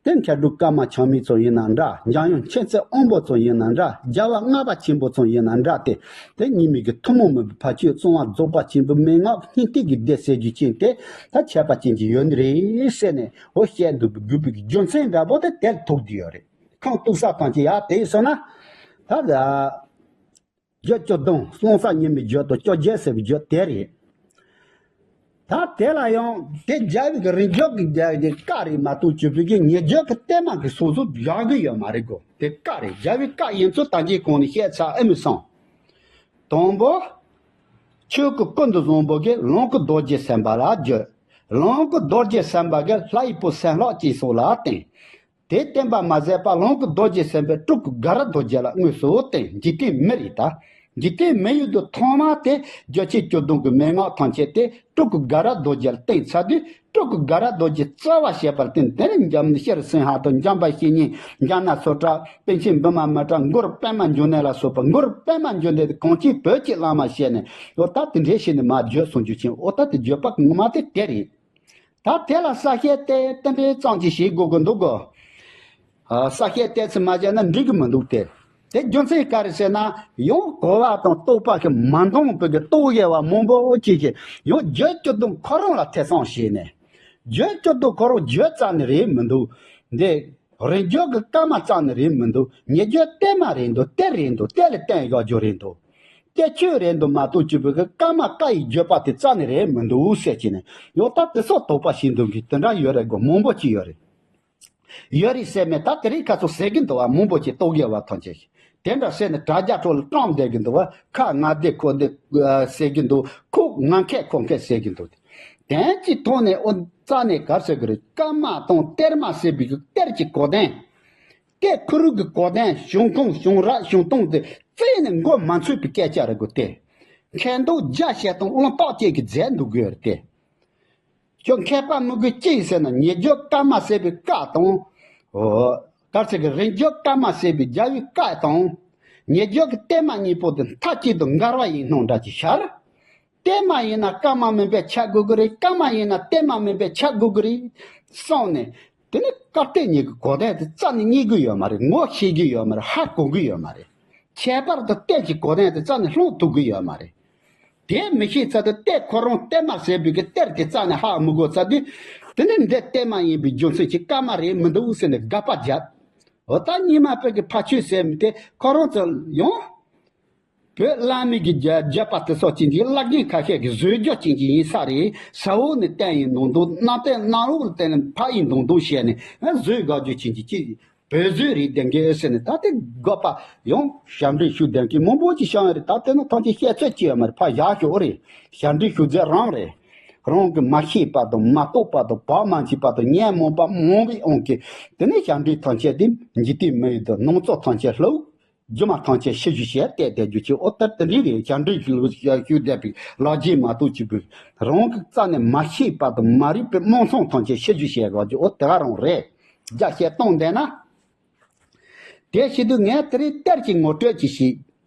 དེ་མཁས་གྲུབ་ཀརྨ་ཆགས་མེད་ཚོ་ཡིན་ན་འདྲ། འཇམ་དབྱངས་མཁྱེན་བརྩེ་དབང་པོ་ཚོ་ཡིན་ན་འདྲ། རྒྱལ་བ་ལྔ་པ་ཆེན་པོ་ཚོ་ཡིན་ན་འདྲ་སྟེ། དེ་རྙིང་མའི་གི་ཐུན་མོང་མིན་པའི་ཕ་ཆོས་གསང་བ་རྫོགས་པ་ཆེན་པོའི་མན་ངག་སྙིང་ཐིག་གི་སྡེ་ཟེར་རྒྱུ་ཅན་དེ་ད་ཁྱད་པར་ཅན་གྱི་ཡོད་ནི་རེད་ཟེར་ནས་འོ་བཤད་འདུག་པའི་དགོས་པའི་གི་རྒྱུ་མཚན་འདྲ་པོ་དེ་དེར་ཐུག་བསྡད་ཡོད་རེད། ཁུངས་གཏུགས་ས་ཐམས་ཅད་ཡ་དེ་ཡིན་སོང་ན། ད་ལ། རྒྱུད་བཅུ་བདུན་རླུང་གསར་རྙིང་མའི་རྒྱུད་དང་བཅོ་བརྒྱད་ཟེར་བའི་རྒྱུད་དེ་རེད། ད་དེ་ལ་ཡང་དེ་རྒྱལ་བའི་གི་རིང་རྒྱུད་ཀྱི་རྒྱལ་གྱི་བཀའ་རེད་མ་གཏོགས་བཅུ་པའི་གི་ཉེ་རྒྱུད་ཀྱི་བསྟན་མ་གི་སོ་སོ་བཞག་གི་ཡོད་མ་རེད་གོ། དེ་བཀའ་རེད། རྒྱལ་བའི་བཀའ་ཡིན་ཚུལ་ད་གིན་གོང་ནས་བཤད་ཚར་ཨེ་མི་སོང་། དང་པོ། ཆོས་སྐུ་ཀུན་ཏུ་བཟང་པོ་གི་ལོངས་སྐུ་རྡོ་རྗེ་སེམས་དཔའ་ལ་བརྗོད། ལོངས་སྐུ་རྡོ་རྗེ་སེམས་དཔའ་གི་ལྷ་ཡི་བུ་སྲིན་ལྷག་ཅན་སོགས་ལ་བསྟན། དེ་བསྟན་པ་མ་ཟད་པར་ལོངས་སྐུ་རྡོ་རྗེ་སེམས་དཔའི་སྤྲུལ་སྐུ་དགའ་རབ་རྡོ་རྗེ་ལ་དངོས་སུ་བསྟན། འཇིག་རྟེན་མི་རེད་ད། འཇིག་རྟེན་མི་ཡུལ་དུ་ཐོག་མ་དེ་རྒྱུད་ཆེན་བཅུ་བདུན་གྱི་མན་ངག་ཐམས་ཅད་དེ་སྤྲུལ་སྐུ་དགའ་རབ་རྡོ་རྗེ་ལ་བསྟན་ཚར་དུས་སྤྲུལ་སྐུ་དགའ་རབ་རྡོ་རྗེ་རྩ་བ་བྱས་པར་བསྟན། དེ་ནས་འཇམ་ཤྲཱི་སིང་ཧ་དང་འཇམ་དཔལ་བཤེས་གཉེན་ཛྙཱ་ན་སུ་ཏྲ་པཎ་ཆེན་བི་མ་མི་ཏྲ་གུ་རུ་པདྨ་འབྱུང་གནས་ལ་སོགས་པ་གུ་རུ་པདྨ་འབྱུང་གནས་དེ་གངས་ཅན་བོད་ཀྱི་བླ་མ་བཤད་ནས་འོ་ད་དེ་འདྲའི་བྱས་ནས་མར་བརྗོད་གསུང་རྒྱུ་ཅན་འོ་ད་དེ་བརྗོད་པ་ངོ་མ་དེ་དེ་རེད། ད་དེ་ལ་གསལ་བཤད་དེ་དེ་འདྲའི་ཙམ་ཅིག་བྱེད་དགོས་ཀྱི་འདུག་གོ། ཨ། གསལ་བཤད་དེ་ཚོ་མ་བྱས་ན་འགྲིག་གི་མི་འདུག་སྟེ། དེ་རྒྱུ་མཚན་ག་རེ་ཟེར་ན་ཡང་གོ་བ་དང་རྟོགས་པ་གི་མ་འདང་བའི་གི་རྟོག་གེ་བ་མང་པོ་ཅིག་གིས་ཡང་རྒྱུད་བཅུ་བདུན་ཁོ་རང་ལ་ཐེ་ཚོམ་བྱས་ནས། རྒྱུད་བཅུ་བདུན་ཁོ་རང་རྒྱུད་རྩ་ནས་རེད་མི་འདུག་འདི་རིང་རྒྱུད་ཀྱི་སྐར་མ་རྩ་ནས་རེད་མི་འདུག་ཉེ་རྒྱུད་བསྟན་མ་རེད་འདུག་གཏེར་རེད་འདུག་གཏེར་ལ་བསྟན་བཞག་རྒྱུ་རེད་འདུག་གཏེར་ཆོས་རེད་འདུག་མ་གཏོགས་བཅུ་པའི་གི་སྐར་མ་བཀའ་ཡི་བརྗོད་པ་དེ་རྩ་ནས་རེད་མི་འདུག་ཟེར་གྱི་ནས་ཡང་ད་དེ་སོགས་དོགས་པ་བྱེད་འདུག་གི་དེ་འདྲ་ཡོད་རེད་གོ། མང་པོ་ཅིག་ཡོད་རེད། ཡོད་རེད་ཟེར་མེད་ད་དེ་རིང་ཁ་སང་ཟེར་གྱི་འདུག་བ། མང་པོ་ཅིག་རྟོག་གེ་བ་ཐམས་ཅད་ཀྱིས་དེ་འདྲ་ཟེར་ནས་དྲ་རྒྱ་ཁྲོད་ལ་བཀྲམ་བསྡད་ཀྱི་འདུག་བ། ཁ་ང་བདེ་ཁོ་བདེ་ཟེར་གྱི་འདུག་ཁོ་ང་མཁས་ཁོ་མཁས་ཟེར་གྱི་འདུག་དེ་གཅིག་ཐོག་ནས་ཨོ་རྩ་ནས་ག་རེ་ཟེར་གྱི་རེད། སྐར་མ་དང་གཏེར་མ་ཟེར་བའི་གི་གཏེར་གྱི་གོ་དོན། གཏེར་ཁུ་རུ་གི་གོ་དོན་བྱུང་ཁུངས་བྱུང་རབས་བྱུང་སྟངས་དེ་རྩད་ནས་འགོ་མ་ཚུགས་པའི་སྐད་ཆ་རེད་གོ། དེ་མཁས་མདོག་རྒྱ་བཤད་སྟངས་བླང་རྟགས་ཅན་གྱི་རྫས་འདུག་གི་ཡོད་རེད་དེ། ཁྱོད་མཁས་པ་མི་དགོས་ཅི་ཡིན་ཟེར་ན་ཉེ་རྒྱུད་སྐར་མ་ཟེར་བའི་བཀའ་དང་། ཨོ། ག་རེ་ཟེར་གི་རིང་རྒྱུད་སྐར་མ་ཟེར་བའི་རྒྱལ་བའི་བཀའ་དང་། ཉེ་རྒྱུ་གི་གཏེར་མ་གཉིས་པོ་དེ་མཐའ་གཅིག་ཏུ་འགལ་བ་ཡིན་སྣང་འདྲ་ཅིག་ཤར། གཏེར་མ་ཡིན་ན་བཀའ་མ་མིན་པས་ཆགས་དགོས་ཀྱི་རེད། བཀའ་མ་ཡིན་ན་གཏེར་མ་མིན་པས་ཆགས་དགོས་ཀྱི་རེད་གསུངས་ནས། དེ་ནི་བཀའ་གཏེར་གཉིས་ཀྱི་གོ་དོན་དེ་རྩ་ནས་རྙེད་ཀྱི་ཡོད་མ་རེད། ངོ་ཤེས་ཀྱི་ཡོད་མ་རེད། ཧ་གོ་གི་ཡོད་མ་རེད། ཁྱད་པར་དུ་གཏེར་གྱི་གོ་དོན་དེ་རྩ་ནས་སློང་ཐུབ་ཀྱི་ཡོད་མ་རེད། དེ་མི་ཤེས་ཚར་དུས་གཏེར་ཁོ་རང་གཏེར་མ་ཟེར་བའི་གི་གཏེར་དེ་རྩ་ནས་ཧ་མི་གོ་ཚར་དུས། དེ་ནི་འདི་གཏེར་མ་ཡིན་པའི་རྒྱུ་མཚན་གྱིས་བཀའ་མ་རེད་མི་འདུག་ཟེར་ནས་དགག་པ་བརྒྱབ། འོ་ད་རྙིང་མ་བོད་ཀྱི་ཕ་ཆོས་ཟེར་མི་དེ་ཁོ་རང་ཚོ་ཡང་། བོད་བླ་མའི་གི་རྒྱ་རྒྱབ་པ་དེ་སོགས་ཅན་གྱི་བླ་རྒན་ཁ་ཤས་ཀྱི་བཟོས་རྒྱུ་ཅན་གྱི་ཡིན་ས་རེད། ས་འོག་ནས་བསྟན་ཡིན་མདོག་མདོག་གནམ་བསྟན་གནམ་འོག་ལ་བསྟན་ནས་ཕ་ཡིན་མདོག་མདོག་བཤད་ནས་བཟོས་དགའ་རྒྱུ་ཅན་གྱི་ཅི་བོད་བཟོས་རེད་བསྟན་གི་ཟེར་ནས། ད་དེ་དགག་པ་ཡང་ཞབས་འདྲེན་ཞུ་བསྟན་གི་མང་པོ་ཅིག་བྱུང་ཡོད་རེད། ད་དེ་ནི་ཐམས་ཅད་བཤད་ཚོད་ཅི་ཡོད་མ་རེད། ཕ་ཡག་ཤོག་རེད། ཞབས་འདྲེན་ཞུ་རྒྱུ་རང་རེད། རང་གི་མ་ཤེས་པ་དང་མ་རྟོགས་པ་དང་བག་མ་ཆགས་པ་དང་ཉོན་མོངས་པ་མང་བའི་དབང་གིས། དེ་ནས་ཞབས་འདྲེན་ཐམས་ཅད་དེ་འཇིག་རྟེན་མི་ཡི་དང་སྣང་ཚོགས་ཐམས་ཅད་བསླུ། སྒྱུ་མ་ཐམས་ཅད་ཕྱི་བཤོལ་བྱས་བལྟས་བསྡད་རྒྱུ་ཅིག་འོ་ལྟར་དེ་འདྲའི་རེད། བྱ་འདྲེ་ཞུ་ཞུ་བསྡད་པའི་ལག་རྗེས་མ་གཏོགས་ཅི་དགོས། རང་གི་རྩ་ནས་མ་ཤེས་པ་དང་མ་རིག་པའི་རྨོངས་གསུམ་ཐམས་ཅད་ཕྱི་བཤོལ་བྱས་རོགས་ཀྱི་འོ་དེ་ག་རང་རེད། རྒྱ་བཤད་གཏོང་བསྡད་ན། དེ་བྱེད་དུས་ངས་དེ་རིང་གཏེར་གྱི་ངོ་སྤྲོད་ཅིག་བྱས།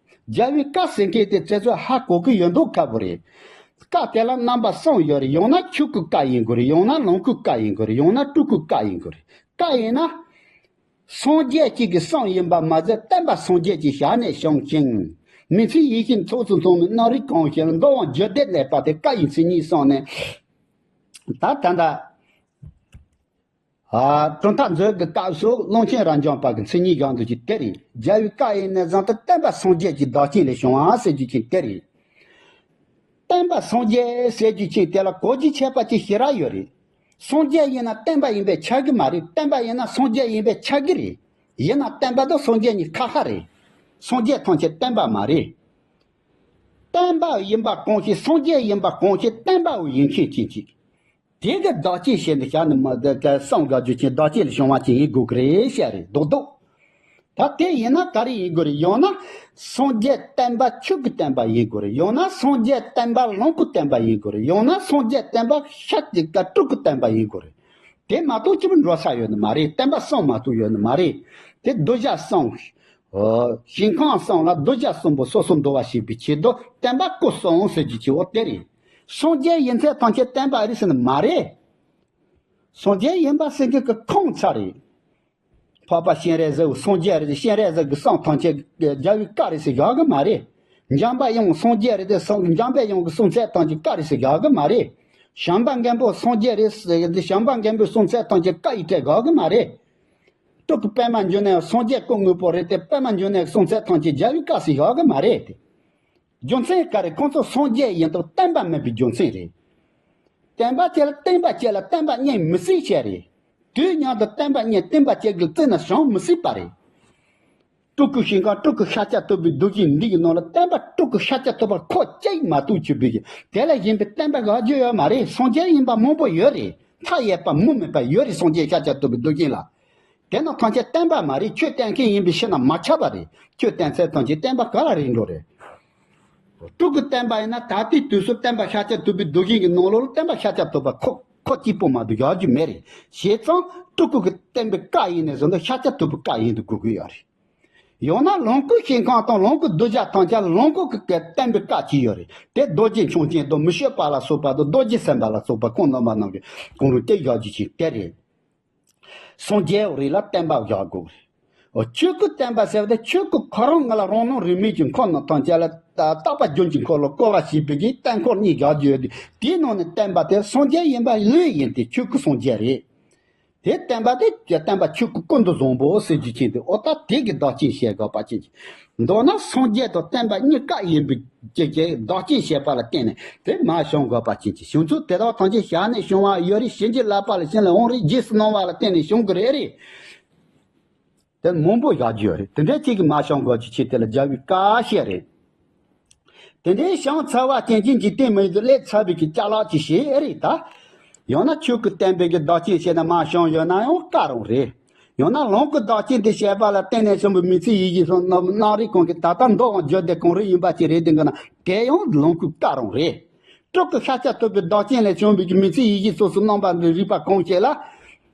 རྒྱལ་བའི་བཀའ་ཟེར་མཁན་དེ་ཁྱེད་ཚོས་ཧ་གོ་གི་ཡོད་མདོག་ཁ་པོ་རེད། བཀའ་དེ་ལ་རྣམ་པ་གསུམ་ཡོད་རེད། ཡང་ན་ཆོས་སྐུའི་བཀའ་ཡིན་དགོས་རེད། ཡང་ན་ལོངས་སྐུའི་བཀའ་ཡིན་དགོས་རེད། ཡང་ན་སྤྲུལ་སྐུའི་བཀའ་ཡིན་དགོས་རེད། བཀའ་ཡིན་ན། སངས་རྒྱས་གཅིག་གི་གསུང་ཡིན་པ་མ་ཟད་བསྟན་པ་སངས་རྒྱས་ཀྱི་ཞལ་ནས་བྱུང་ཞིང་། མི་ཚེའི་ཡིད་བཞིན་ཚོགས་སུ་འཛོམས་ནས་རྣམ་རིག་གང་ཞིག་ལ་འདུ་བའི་རྒྱུད་སྡེ་གནས་པ་དེ་བཀའ་ཡི་མཚན་ཉིད་གསུངས་ནས། ད་ད་ལྟ་ཨ་གྲུབ་མཐའ་མཛོད་ཀྱི་སྐབས་སུ་ཀློང་ཆེན་རབ་འབྱམས་པ་གི་མཚན་ཉིད་བཞག་འདུག་ཅིག་དེ་རེད། རྒྱལ་བའི་བཀའ་ཡིན་ནས་བཟུང་སྟེ་བསྟན་པ་སངས་རྒྱས་ཀྱི་བདག་རྐྱེན་ལས་བྱུང་བ་ཟེར་རྒྱུ་ཅིག་དེ་རེད། བསྟན་པ་སངས་རྒྱས་ཟེར་རྒྱུ་ཅིག་དེ་ལ་གོ་རྒྱུ་ཆད་པ་ཅིག་ཞེ་དྲག་ཡོད་རེད། སངས་རྒྱས་ཡིན་ན་བསྟན་པ་ཡིན་པས་ཁྱབ་གི་མ་རེད། བསྟན་པ་ཡིན་ན་སངས་རྒྱས་ཡིན་པས་ཁྱབ་གི་རེད། ཡིན་ན་བསྟན་པ་དང་སངས་རྒྱས་གཉིས་ཁ་ཁ་རེད། སངས་རྒྱས་ཐམས་ཅད་བསྟན་པ་མ་རེད། བསྟན་པ་ཡིན་པ་གང་ཞིག་སངས་རྒྱས་ཡིན་པ་གང་ཞིག་བསྟན་པའོ་ཡིན་མཁན་ཅན་ཅིག་དེ་གི་བདག་རྐྱེན་བྱས་ནས་བཞག་ནས་མ་བསམ་དགའ་རྒྱུ་ཅན་བདག་རྐྱེན་ལས་བྱུང་བ་ཅན་ཡིན་དགོས་ཀྱི་རེད་བཤད་རེད་རྡོག་རྡོག་ད་དེ་ཡིན་ན་ག་རེ་ཡིན་དགོས་རེད། ཡང་ན་སངས་རྒྱས་བསྟན་པ་ཆོས་ཀྱི་བསྟན་པ་ཡིན་དགོས་རེད། ཡང་ན་སངས་རྒྱས་བསྟན་པ་ལོངས་སྐུ་བསྟན་པ་ཡིན་དགོས་རེད། ཡང་ན་སངས་རྒྱས་བསྟན་པ་ཤ་སྟེ་ཀ་སྤྲུལ་སྐུ་བསྟན་པ་ཡིན་དགོས་རེད། དེ་མ་གཏོགས་ཅི་མི་འགྲོ་ས་ཡོད་ནི་མ་རེད། བསྟན་པ་གསུམ་མ་གཏོགས་ཡོད་ནི་མ་རེད། དེ་གདུལ་བྱ་གསུམ། ཞིང་ཁམས་གསུམ་ལ་གདུལ་བྱ་གསུམ་པོ་སོ་སོ་འདུལ་བ་བྱེད་པའི་ཆེད་དུ་བསྟན་པ་སྐུ་གསུམ་ཟེར་རྒྱུ་ཅིག་འོ་དེ་རེད། སངས་རྒྱས་ཡིན་ཚད་ཐམས་ཅད་བསྟན་པ་རེད་ཟེར་ནི་མ་རེད། སངས་རྒྱས་ཡིན་པ་ཟེར་མཁན་གྱི་ཁུངས་ཚར་རེད། འཕགས་པ་སྤྱན་རས་གཟིགས་སངས་རྒྱས་རེད། སྤྱན་རས་གཟིགས་ཀྱི་གསུང་ཐམས་ཅད་རྒྱལ་བའི་བཀའ་རེད་ཟེར་བཞག་གི་མ་རེད། འཇམ་པའི་དབྱངས་སངས་རྒྱས་རེད་དེ་གསུང་འཇམ་པའི་དབྱངས་ཀྱི་གསུང་ཚད་ཐམས་ཅད་བཀའ་རེད་ཟེར་བཞག་གི་མ་རེད། བྱམས་པ་མགོན་པོ་སངས་རྒྱས་རེད་ཟེར་དེ་བྱམས་པ་མགོན་པོའི་གསུང་ཚད་ཐམས་ཅད་བཀའ་ཡིས་སྤྲད་བཞག་གི་མ་རེད། སྤྲུལ་སྐུ་པདྨ་འབྱུང་གནས་སངས་རྒྱས་སྐུ་དངོས་པོ་རེད་དེ་པདྨ་འབྱུང་གནས་གསུང་ཚད་ཐམས་ཅད་རྒྱལ་བའི་བཀའ་ཟེར་བཞག་གི་མ་རེད་དེ། རྒྱུ་མཚན་ག་རེ། ཁོང་ཚོ་སངས་རྒྱས་ཡིན་སྟབས་བསྟན་པ་མེད་པའི་རྒྱུ་མཚན་རེད། བསྟན་པ་བཅས་ལ་བསྟན་པ་བཅས་ལ་བསྟན་པ་རྙེད་མི་སྲིད་བཤད་རེད། དུས་མཉམ་དུ་བསྟན་པ་རྙེད་བསྟན་པ་བཅས་ཀྱི་རྩེ་ན་བྱུང་མི་སྲིད་པ་རེད། སྤྲུལ་སྐུ་ཞིང་ཁམས་སྤྲུལ་སྐུ་ཤཱཀྱ་ཐུབ་པའི་གདུལ་ཞིང་འདི་ཡི་ནང་ལ་བསྟན་པ་སྤྲུལ་སྐུ་ཤཱཀྱ་ཐུབ་པ་ཁོ་ཅིག་མ་གཏོགས་ཆོས་པའི་དེ་ལས་གཞན་པའི་བསྟན་པ་དགག་རྒྱུ་ཡོད་མ་རེད། སངས་རྒྱས་ཡིན་པ་མང་པོ་ཡོད་རེད། མཐའ་ཡས་པ་མུ་མེད་པ་ཡོད་རེད། སངས་རྒྱས་ཤཱཀྱ་ཐུབ་པའི་གདུལ་ཞིང་ལ། དེ་རྣམས་ཐམས་ཅད་བསྟན་པ་མ་རེད། ཆོས་བསྟན་མཁན་ཡིན་པའི་ཕྱིར་ན་མ་ཁྱབ་པ་རེད། ཆོས་བསྟན་ཚད་ཐམས་ཅད་བསྟན་པ་ག་ལ་རེད་འགྲོ་རེད། སྤྲུལ་སྐུ་བསྟན་པ་ཡིན་ན་ད་ལྟའི་དུས་སུ་བསྟན་པ་ཤཱཀྱ་ཐུབ་པའི་གདུལ་ཞིང་གི་ནང་ལོགས་ལ་བསྟན་པ་ཤཱཀྱ་ཐུབ་པ་ཁོ་ཁོ་གཅིག་པོ་མ་གཏོགས་ཡོད་རྒྱུ་མེད་རེད། བྱས་ཙང་སྤྲུལ་སྐུ་གི་བསྟན་པའི་བཀའ་ཡིན་ནས་བཟུང་ནས་ཤཱཀྱ་ཐུབ་པའི་བཀའ་ཡིན་དུ་དགོས་ཀྱི་ཡོད་རེད། ཡང་ན་ལོངས་སྐུའི་ཞིང་ཁམས་དང་ལོངས་སྐུའི་གདུལ་བྱ་ཐམས་ཅད་ལོངས་སྐུ་གི་བསྟན་པའི་བཀའ་གཅིག་ཡོད་རེད། དེ་རྡོ་རྗེ་འཆང་ཆེན་དང་མི་བསྐྱོད་པ་ལ་སོགས་པ་དང་རྡོ་རྗེ་སེམས་དཔའ་ལ་སོགས་པ་ཁོང་རྣམ་པ་རྣམས་ཀྱིས་གང་རུང་སྟེ་བཞག་རྒྱུ་ཞིག་དེ་རེད། སངས་རྒྱས་རིགས་ལ་བསྟན་པ་བཞག་དགོས། ཆོས་སྐུ་བསྟན་པ་ཟེར་བ་དེ་ཆོས་སྐུ་ཁོ་རང་ང་ལ་རང་སྣང་རིས་མེད་ཀྱི་འཁོར་རྣམས་ཐམས་ཅད་ལ་རྟག་པ་རྒྱུན་གྱི་འཁོར་ལོ་བསྐོར་བ་ཞེས་པའི་གི་བསྟན་འཁོར་གཉིས་བཞག་རྒྱུ་ཡོད་དེ། དེའི་ནང་ནས་བསྟན་པ་དེ་སངས་རྒྱས་ཡིན་པ་ལོས་ཡིན་ཏེ་ཆོས་སྐུ་སངས་རྒྱས་རེད། དེ་བསྟན་པ་དེ་བསྟན་པ་ཆོས་སྐུ་ཀུན་ཏུ་བཟང་པོ་ཟེར་རྒྱུ་ཅན་དེ་འོ་ད་དེ་གི་བདག་རྐྱེན་བྱེད་དགོས་པ་ཅན་གྱི། མདོར་ན་སངས་རྒྱས་དང་བསྟན་པ་གཉིས་ཀ་ཡིན་པའི་ཀྱི་ཀྱི་བདག་རྐྱེན་བྱེད་པ་ལ་བརྟེན་ནས་དེ་མ་བྱུང་དགོས་པ་ཅན་གྱི་བྱུང་ཚུལ་དེ་དག་ཐམས་ཅད་ཞལ་ནས་བྱུང་བ་ཡོད་རེད། བྱིན་གྱིས་བརླབས་པ་ལ་བྱིན་ལས་འོང་རེད། རྗེས་སུ་གནང་བ་ལ་བརྟེན་ནས་བྱུང་གི་རེད་རེད། དེ་མང་པོ་བཞག་རྒྱུ་ཡོད་རེད། དེ་འདྲའི་ཅིག་གི་མ་བྱུང་དགོས་ཀྱི་ཆེད་དེ་ལ་རྒྱལ་བའི་བཀའ་བཤད་རེད། དེ་འདྲའི་བྱང་ཚར་བ་ཅན་གྱི་འཇིག་རྟེན་མི་ཡུལ་དུ་སླེབས་ཚར་བའི་གི་ཅ་ལག་ཅིག་བྱེད་ཨེ་རེད་ད། ཡང་ན་ཆོས་སྐུ་བསྟན་པའི་གི་བདག་རྐྱེན་བྱས་ན་མ་བྱུང་ཡོད་ན་ཡང་བཀའ་རང་རེད། ཡང་ན་ལོངས་སྐུ་བདག་རྐྱེན་དེ་བྱས་པ་ལ་བརྟེན་ནས་བྱུང་བའི་མི་ཚེ་ཡིད་བཞིན་སོང་རྣམས་རྣམ་རིག་གང་གི་ད་ལྟ་འདུ་བའི་རྒྱུད་སྡེ་གང་རུང་ཡིན་པ་ཅིག་རེད་དེ་འགོ་ན་དེ་ཡང་ལོངས་སྐུའི་བཀའ་རང་རེད། སྤྲུལ་སྐུ་ཤཱཀྱ་ཐུབ་པའི་བདག་རྐྱེན་ལས་བྱུང་བའི་གི་མི་ཚེ་ཡིད་བཞིན་སོ་སོའི་རྣམ་པ་འདི་རིག་པ་གང་བྱས་ལ།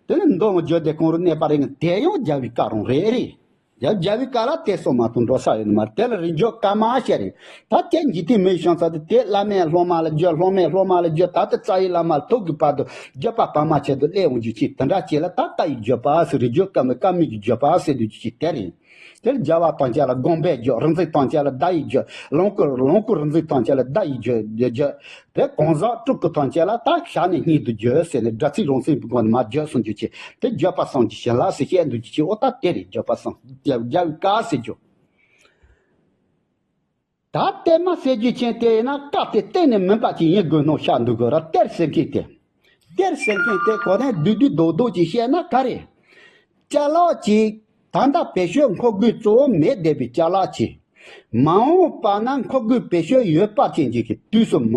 དེ་ནི་འདུ་བའི་རྒྱུད་སྡེ་གང་རུང་གནས་པ་རེད་ན་དེ་ཡང་རྒྱལ་བའི་བཀའ་རང་རེད་ཨེ་རེད། ཡང་རྒྱལ་བའི་བཀའ་ལ་དད་སོགས་མ་གཏོགས་འགྲོ་ས་ཡོད་ནི་མ་རེད། དེ་ལ་རིགས་རྒྱུད་བཀའ་མ་བཤད་རེད། ད་དེ་འཇིག་རྟེན་མི་ཡི་བྱང་ས་དེ་དེ་བླ་མས་སློབ་མ་ལ་བརྗོད། སློབ་མས་སློབ་མ་ལ་བརྗོད། ད་ལྟ་རྩ་བའི་བླ་མ་ལ་ཐུག་གི་བར་དུ་བརྒྱུད་པ་བར་མ་ཆད་དུ་སླེབས་འོང་རྒྱུ་ཅིག་དེ་འདྲ་ཅིག་ལ་ད་བཀའ་ཡི་བརྒྱུད་པ་ཟེར། རིགས་རྒྱུད་བཀའ་མའི་བཀའ་མའི་གི་བརྒྱུད་པ་ཟེར་དུས་ཅིག་དེ་རེད། དེར་རྒྱལ་བ་དམ་ཅན་ལ་དགོངས་པས་བརྗོད། རིག་འཛིན་དམ་ཅན་ལ་བརྡ་ཡིས་བརྗོད། ལོངས་སྐུ་ལོངས་སྐུ་རིག་འཛིན་དམ་ཅན་ལ་བརྡ་ཡིས་བརྗོད་བརྗོད་བརྗོད། དེ་གང་ཟག་སྤྲུལ་སྐུ་དམ་ཅན་ལ་ད་ཞལ་ནས་སྙན་དུ་བརྗོད་ཟེར་ནས་སྒྲ་ཚིག་རང་མཚན་གྱི་སྒོ་ནས་མར་བརྗོད་གསུང་རྒྱུ་ཅིག་དེ་བརྗོད་པ་གསུམ་གྱི་བྱིན་རླབས་ཟེར་བཤད་འདུག་རྒྱུ་ཅིག་འོ་ད་དེ་རེད། བརྗོད་པ་གསུམ་རྒྱལ་བའི་བཀའ་ཟེར་རྒྱུ། ད་གཏེར་མ་ཟེར་རྒྱུ་ཅན་དེ་ཡིན་ན་བཀའ་དེ་གཏན་ནས་མིན་པ་ཅིག་ཡིན་དགོས་སྣང་ཤར་འདུག་གི་ར། གཏེར་ཟེར་མཁན་དེ། གཏེར་ཟེར་མཁན་དེ་གོ་ནས་བསྡུས་བསྡུས་རྡོག་རྡོག་ཅིག་བཤད་ན་ག་རེ། ཅ་ལག་ཅིག་ད་ལྟ་བེད་སྤྱོད་འཁོར་དགོས་གཙོ་བོ་མེད་བསྡད་པའི་ཅ་ལག་ཅིག་མ་འོངས་པ་ན་འཁོར་དགོས་བེད་སྤྱོད་ཡོད་པ་ཅན་ཅིག་གི་དུས་སུ་མ།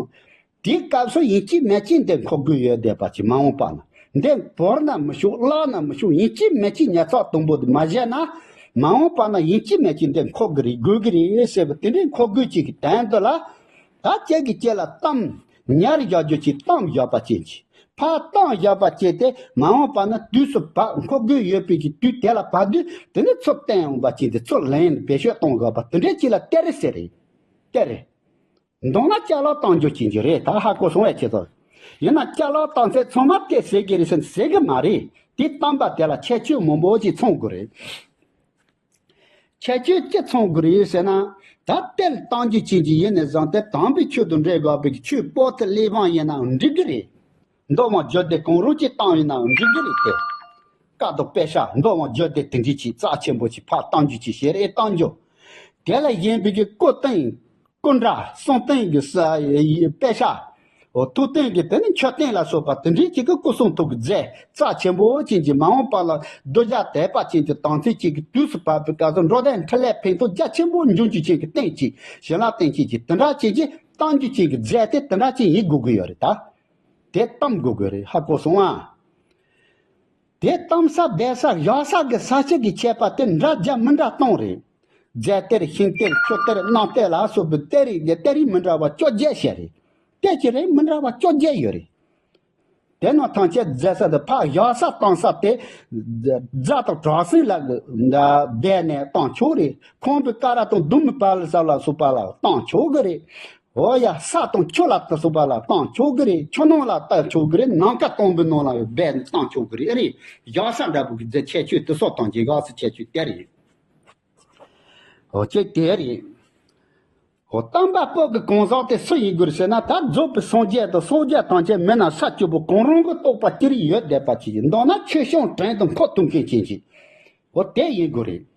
དེའི་སྐབས་སུ་ཡིན་གཅིག་མིན་གཅིག་འདི་འཁོར་དགོས་ཡོད་བསྡད་པ་ཅིག་མ་འོངས་པ་ན། འདི་བོར་ན་མི་ཆོག་བརླག་ན་མི་ཆོག་ཡིན་གཅིག་མིན་གཅིག་ཉར་ཚགས་དུམ་བུ་དེ་མ་བཞག་ན། མ་འོངས་པ་ན་ཡིན་གཅིག་མིན་གཅིག་འདི་འཁོར་གི་རེད། དགོས་གི་རེད་ཟེར་བ་དེ་འདྲའི་འཁོར་དགོས་ཅིག་གི་དོན་དུ་ལ། ད་ཁྱེད་ཀྱི་ཁྱེད་ལ་གཏམ་ཉར་བཞག་རྒྱུ་ཅིག་གཏམ་བཞག་པ་ཅན་ཅིག་ཕར་གཏམ་བཞག་པ་ཅན་དེ་མ་འོངས་པ་ན་དུས་སུ་བབ་འཁོར་དགོས་ཡོད་པའི་གི་དུས་དེ་ལ་བབ་དུས་དེ་ནི་ཚུར་བསྟན་འོང་པ་ཅན་དེ་ཚུར་ལེན་བེད་སྤྱོད་གཏོང་དགོས་པ་དེ་འདྲའི་ཅིག་ལ་གཏེར་ཟེར་རེད། གཏེར་རེད། མདོར་ན་ཅ་ལག་གཏོང་རྒྱུ་ཅན་ཅིག་རེད། ད་ཧ་གོ་སོང་བས་ཁྱེད་ཚོ། ཡིན་ན་ཅ་ལག་གཏོང་ཚད་ཚང་མ་གཏེར་ཟེར་གི་རེད་ཟེར་ཟེར་གི་མ་རེད། དེ་གཏམ་པ་དེ་ལ་ཁྱད་ཆོས་མང་པོ་ཅིག་ཚང་དགོས་རེད། ཁྱད་ཆོས་ཅི་ཚང་དགོས་རེད་ཟེར་ན། ད་གཏེར་གཏོང་རྒྱུ་ཅན་ཅིག་ཡིན་ནས་བཟུང་སྟེ་དམ་པའི་ཆོས་དང་འབྲེལ་དགོས་པའི་ཆོས་པོ་ཏི་གླེགས་བམ་ཡིན་ནའང་འགྲིག་གི་རེད། མདོ་བ་བརྒྱུད་དེ་གང་རུང་ཅིག་གཏོང་ཡིན་ནའང་འགྲིག་གི་རེད་དེ། བཀའ་དང་པད་ཤག་མདོ་བ་བརྒྱུད་དེ་དེ་འདྲ་ཅིག་རྩ་ཆེན་པོ་ཅིག་ཕར་གཏོང་རྒྱུ་ཅིག་ཞེ་རེ་གཏོང་རྒྱུ། དེ་ལ་གཞན་པའི་གི་སྐུ་རྟེན། སྐུ་འདྲ་གསུང་རྟེན་གྱི་ས་ཡི་པད་ཤག་འོ་ཐུགས་རྟེན་གྱི་དེ་ནི་མཆོད་རྟེན་ལ་སོགས་པ་དེ་འདྲའི་ཅིག་གི་སྐུ་གསུང་ཐུགས་ཀྱི་རྫས་རྩ་ཆེན་པོ་ཅན་གྱི་མ་འོངས་པ་ལ་གདུལ་བྱ་དད་པ་ཅན་གྱི་དམ་ཚིག་ཅིག་གི་དུས་སུ་བབ་པའི་སྐབས་སུ་འགྲོ་དོན་འཕྲིན་ལས་ཕན་ཐོགས་རྒྱ་ཆེན་པོ་འབྱུང་རྒྱུ་ཅན་གྱི་རྟེན་ཅིག་བྱིན་རླབས་རྟེན་ཅིག་གི་དེ་འདྲ་ཅན་གྱི་གཏོང་རྒྱུ་ཅན་གྱི་རྫས་དེ་དེ་འདྲ་ཅན་ཡིན་དགོས་ཀྱི་ཡོད་རེད་ད། དེ་གཏོང་དགོས་ཀྱི་རེད། ཧ་གོ་སོང་ཨ། དེ་གཏོང་ས་སྦས་ས་བཞག་ས་གི་ས་ཆ་གི་ཁྱད་པར་དེ་འདྲ་རྒྱ་མི་འདྲ་གཏོང་རེད། རྫས་གཏེར་ཤིང་གཏེར་ཆུ་གཏེར་གནམ་གཏེར་ལ་སོགས་པའི་གཏེར་རིགས་དེ་གཏེར་རིགས་མི་འདྲ་བ་བཅོ་བརྒྱད་བཤད་རེད། གཏེར་གྱི་རིགས་མི་འདྲ་བ་བཅོ་བརྒྱད་ཡོད་རེད། དེ་རྣམས་ཐམས་ཅད་རྫས་ས་དེ་ཕར་བཞག་ས་གཏོང་ས་དེ་རྫ་དང་བྲག་སྲིན་ལ་སྦས་ནས་གཏོང་ཆོག་རེད། ཁང་པའི་ཀ་ར་དང་གདུང་མའི་བར་ལ་ས་ལ་སོགས་པ་ལ་གཏོང་ཆོག་གི་རེད། འོ་ཡ། ས་དང་ཆུ་ལ་སོགས་པ་ལ་གཏོང་ཆོག་གི་རེད། ཆུ་ནང་ལ་གཏོང་ཆོག་གི་རེད། ནམ་མཁའ་སྟོང་པའི་ནང་ལ་སྦས་ནས་གཏོང་ཆོག་གི་རེད། ཨ་རེད། བཞག་ས་འདྲ་པོ་གི་རྫས་ཁྱད་ཆོས་དེ་སོགས་དང་གི་དགག་ས་ཁྱད་ཆོས་དེ་རེད། འོ་ཅེ་དེ་རེད། འོ་གཏམ་པ་པོ་གི་གང་ཟག་དེ་སུ་ཡིན་དགོས་རེད་ཟེར་ན། ད་རྫོགས་པའི་སངས་རྒྱས་དང་སངས་རྒྱས་དང་བཅས་མི་རྣམས་ས་བཅུ་པོ་གང་རུང་གི་རྟོགས་པ་ཅི་རིགས་ཡོད་བསྡད་པ་ཅིག་ཡིན། མདོར་ན་ཆོས་སྐྱོང་བྲན་དུ་འཁོལ་གཏོང་མཁན་ཅན་ཅིག་འོ་དེ་ཡིན་དགོས་རེད།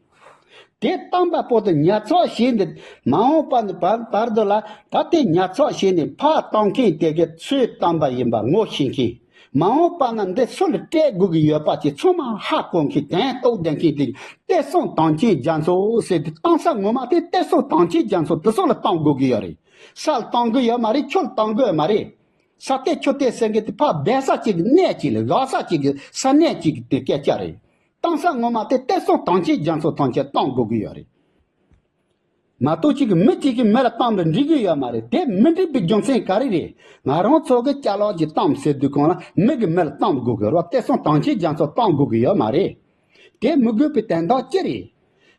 དེ་གཏམ་པ་པོ་དེ་ཉར་ཚགས་བྱས་ནས་མ་འོངས་པ་ནས་བར་བར་དུ་ལ་ད་དེ་ཉར་ཚགས་བྱས་ནས་ཕར་གཏོང་མཁན་དེ་གི་ཚུལ་གཏམ་པ་ཡིན་པ་ངོ་ཤེས་མཁན། མ་འོངས་པ་ན་འདི་སུ་ལ་སྤྲད་དགོས་ཀྱི་ཡོད་པ་ཅིག་ཚང་མ་ཧ་གོ་མཁན་དོན་རྟོགས་ལྡན་མཁན་དེ་གཏེར་སྲུང་དམ་ཅན་རྒྱ་མཚོ་ཟེར་ཏེ་གཏོང་ས་ངོ་མ་དེ་གཏེར་སྲུང་དམ་ཅན་རྒྱ་མཚོ་དེ་ཚོ་ལ་གཏོང་དགོས་ཀྱི་ཡོད་རེད། ས་ལ་གཏོང་གི་ཡོད་མ་རེད། ཆུ་ལ་གཏོང་གི་ཡོད་མ་རེད། ས་གཏེར་ཆུ་གཏེར་ཟེར་མཁན་དེ་ཕར་སྦས་ས་ཅིག་གི་གནས་ཅིག་ལ་བཞག་ས་ཅིག་གི་ས་གནས་ཅིག་གི་དེ་སྐད་ཆ་རེད། གཏོང་ས་ངོ་མ་དེ་གཏེར་སྲུང་དམ་ཅན་རྒྱ་མཚོ་ཐམས་ཅད་གཏོང་དགོས་ཀྱི་ཡོད་རེད། མ་གཏོགས་ཅིག་གི་མི་གཅིག་གིས་མི་ལ་གཏོང་ལ་འགྲིག་གི་ཡོད་མ་རེད། དེ་མི་འགྲིག་པའི་རྒྱུ་མཚན་ག་རེ་རེད། ང་རང་ཚོ་གི་ཅ་ལག་ཅིག་གཏོང་ཟེར་དུས་གང་ལ་མི་གིས་མི་ལ་གཏོང་དགོས་ཀྱི་རེད། གཏེར་སྲུང་དམ་ཅན་རྒྱ་མཚོ་གཏོང་དགོས་ཀྱི་ཡོད་མ་རེད། དེ་མི་དགོས་པའི་དོན་དག་ཅི་རེད།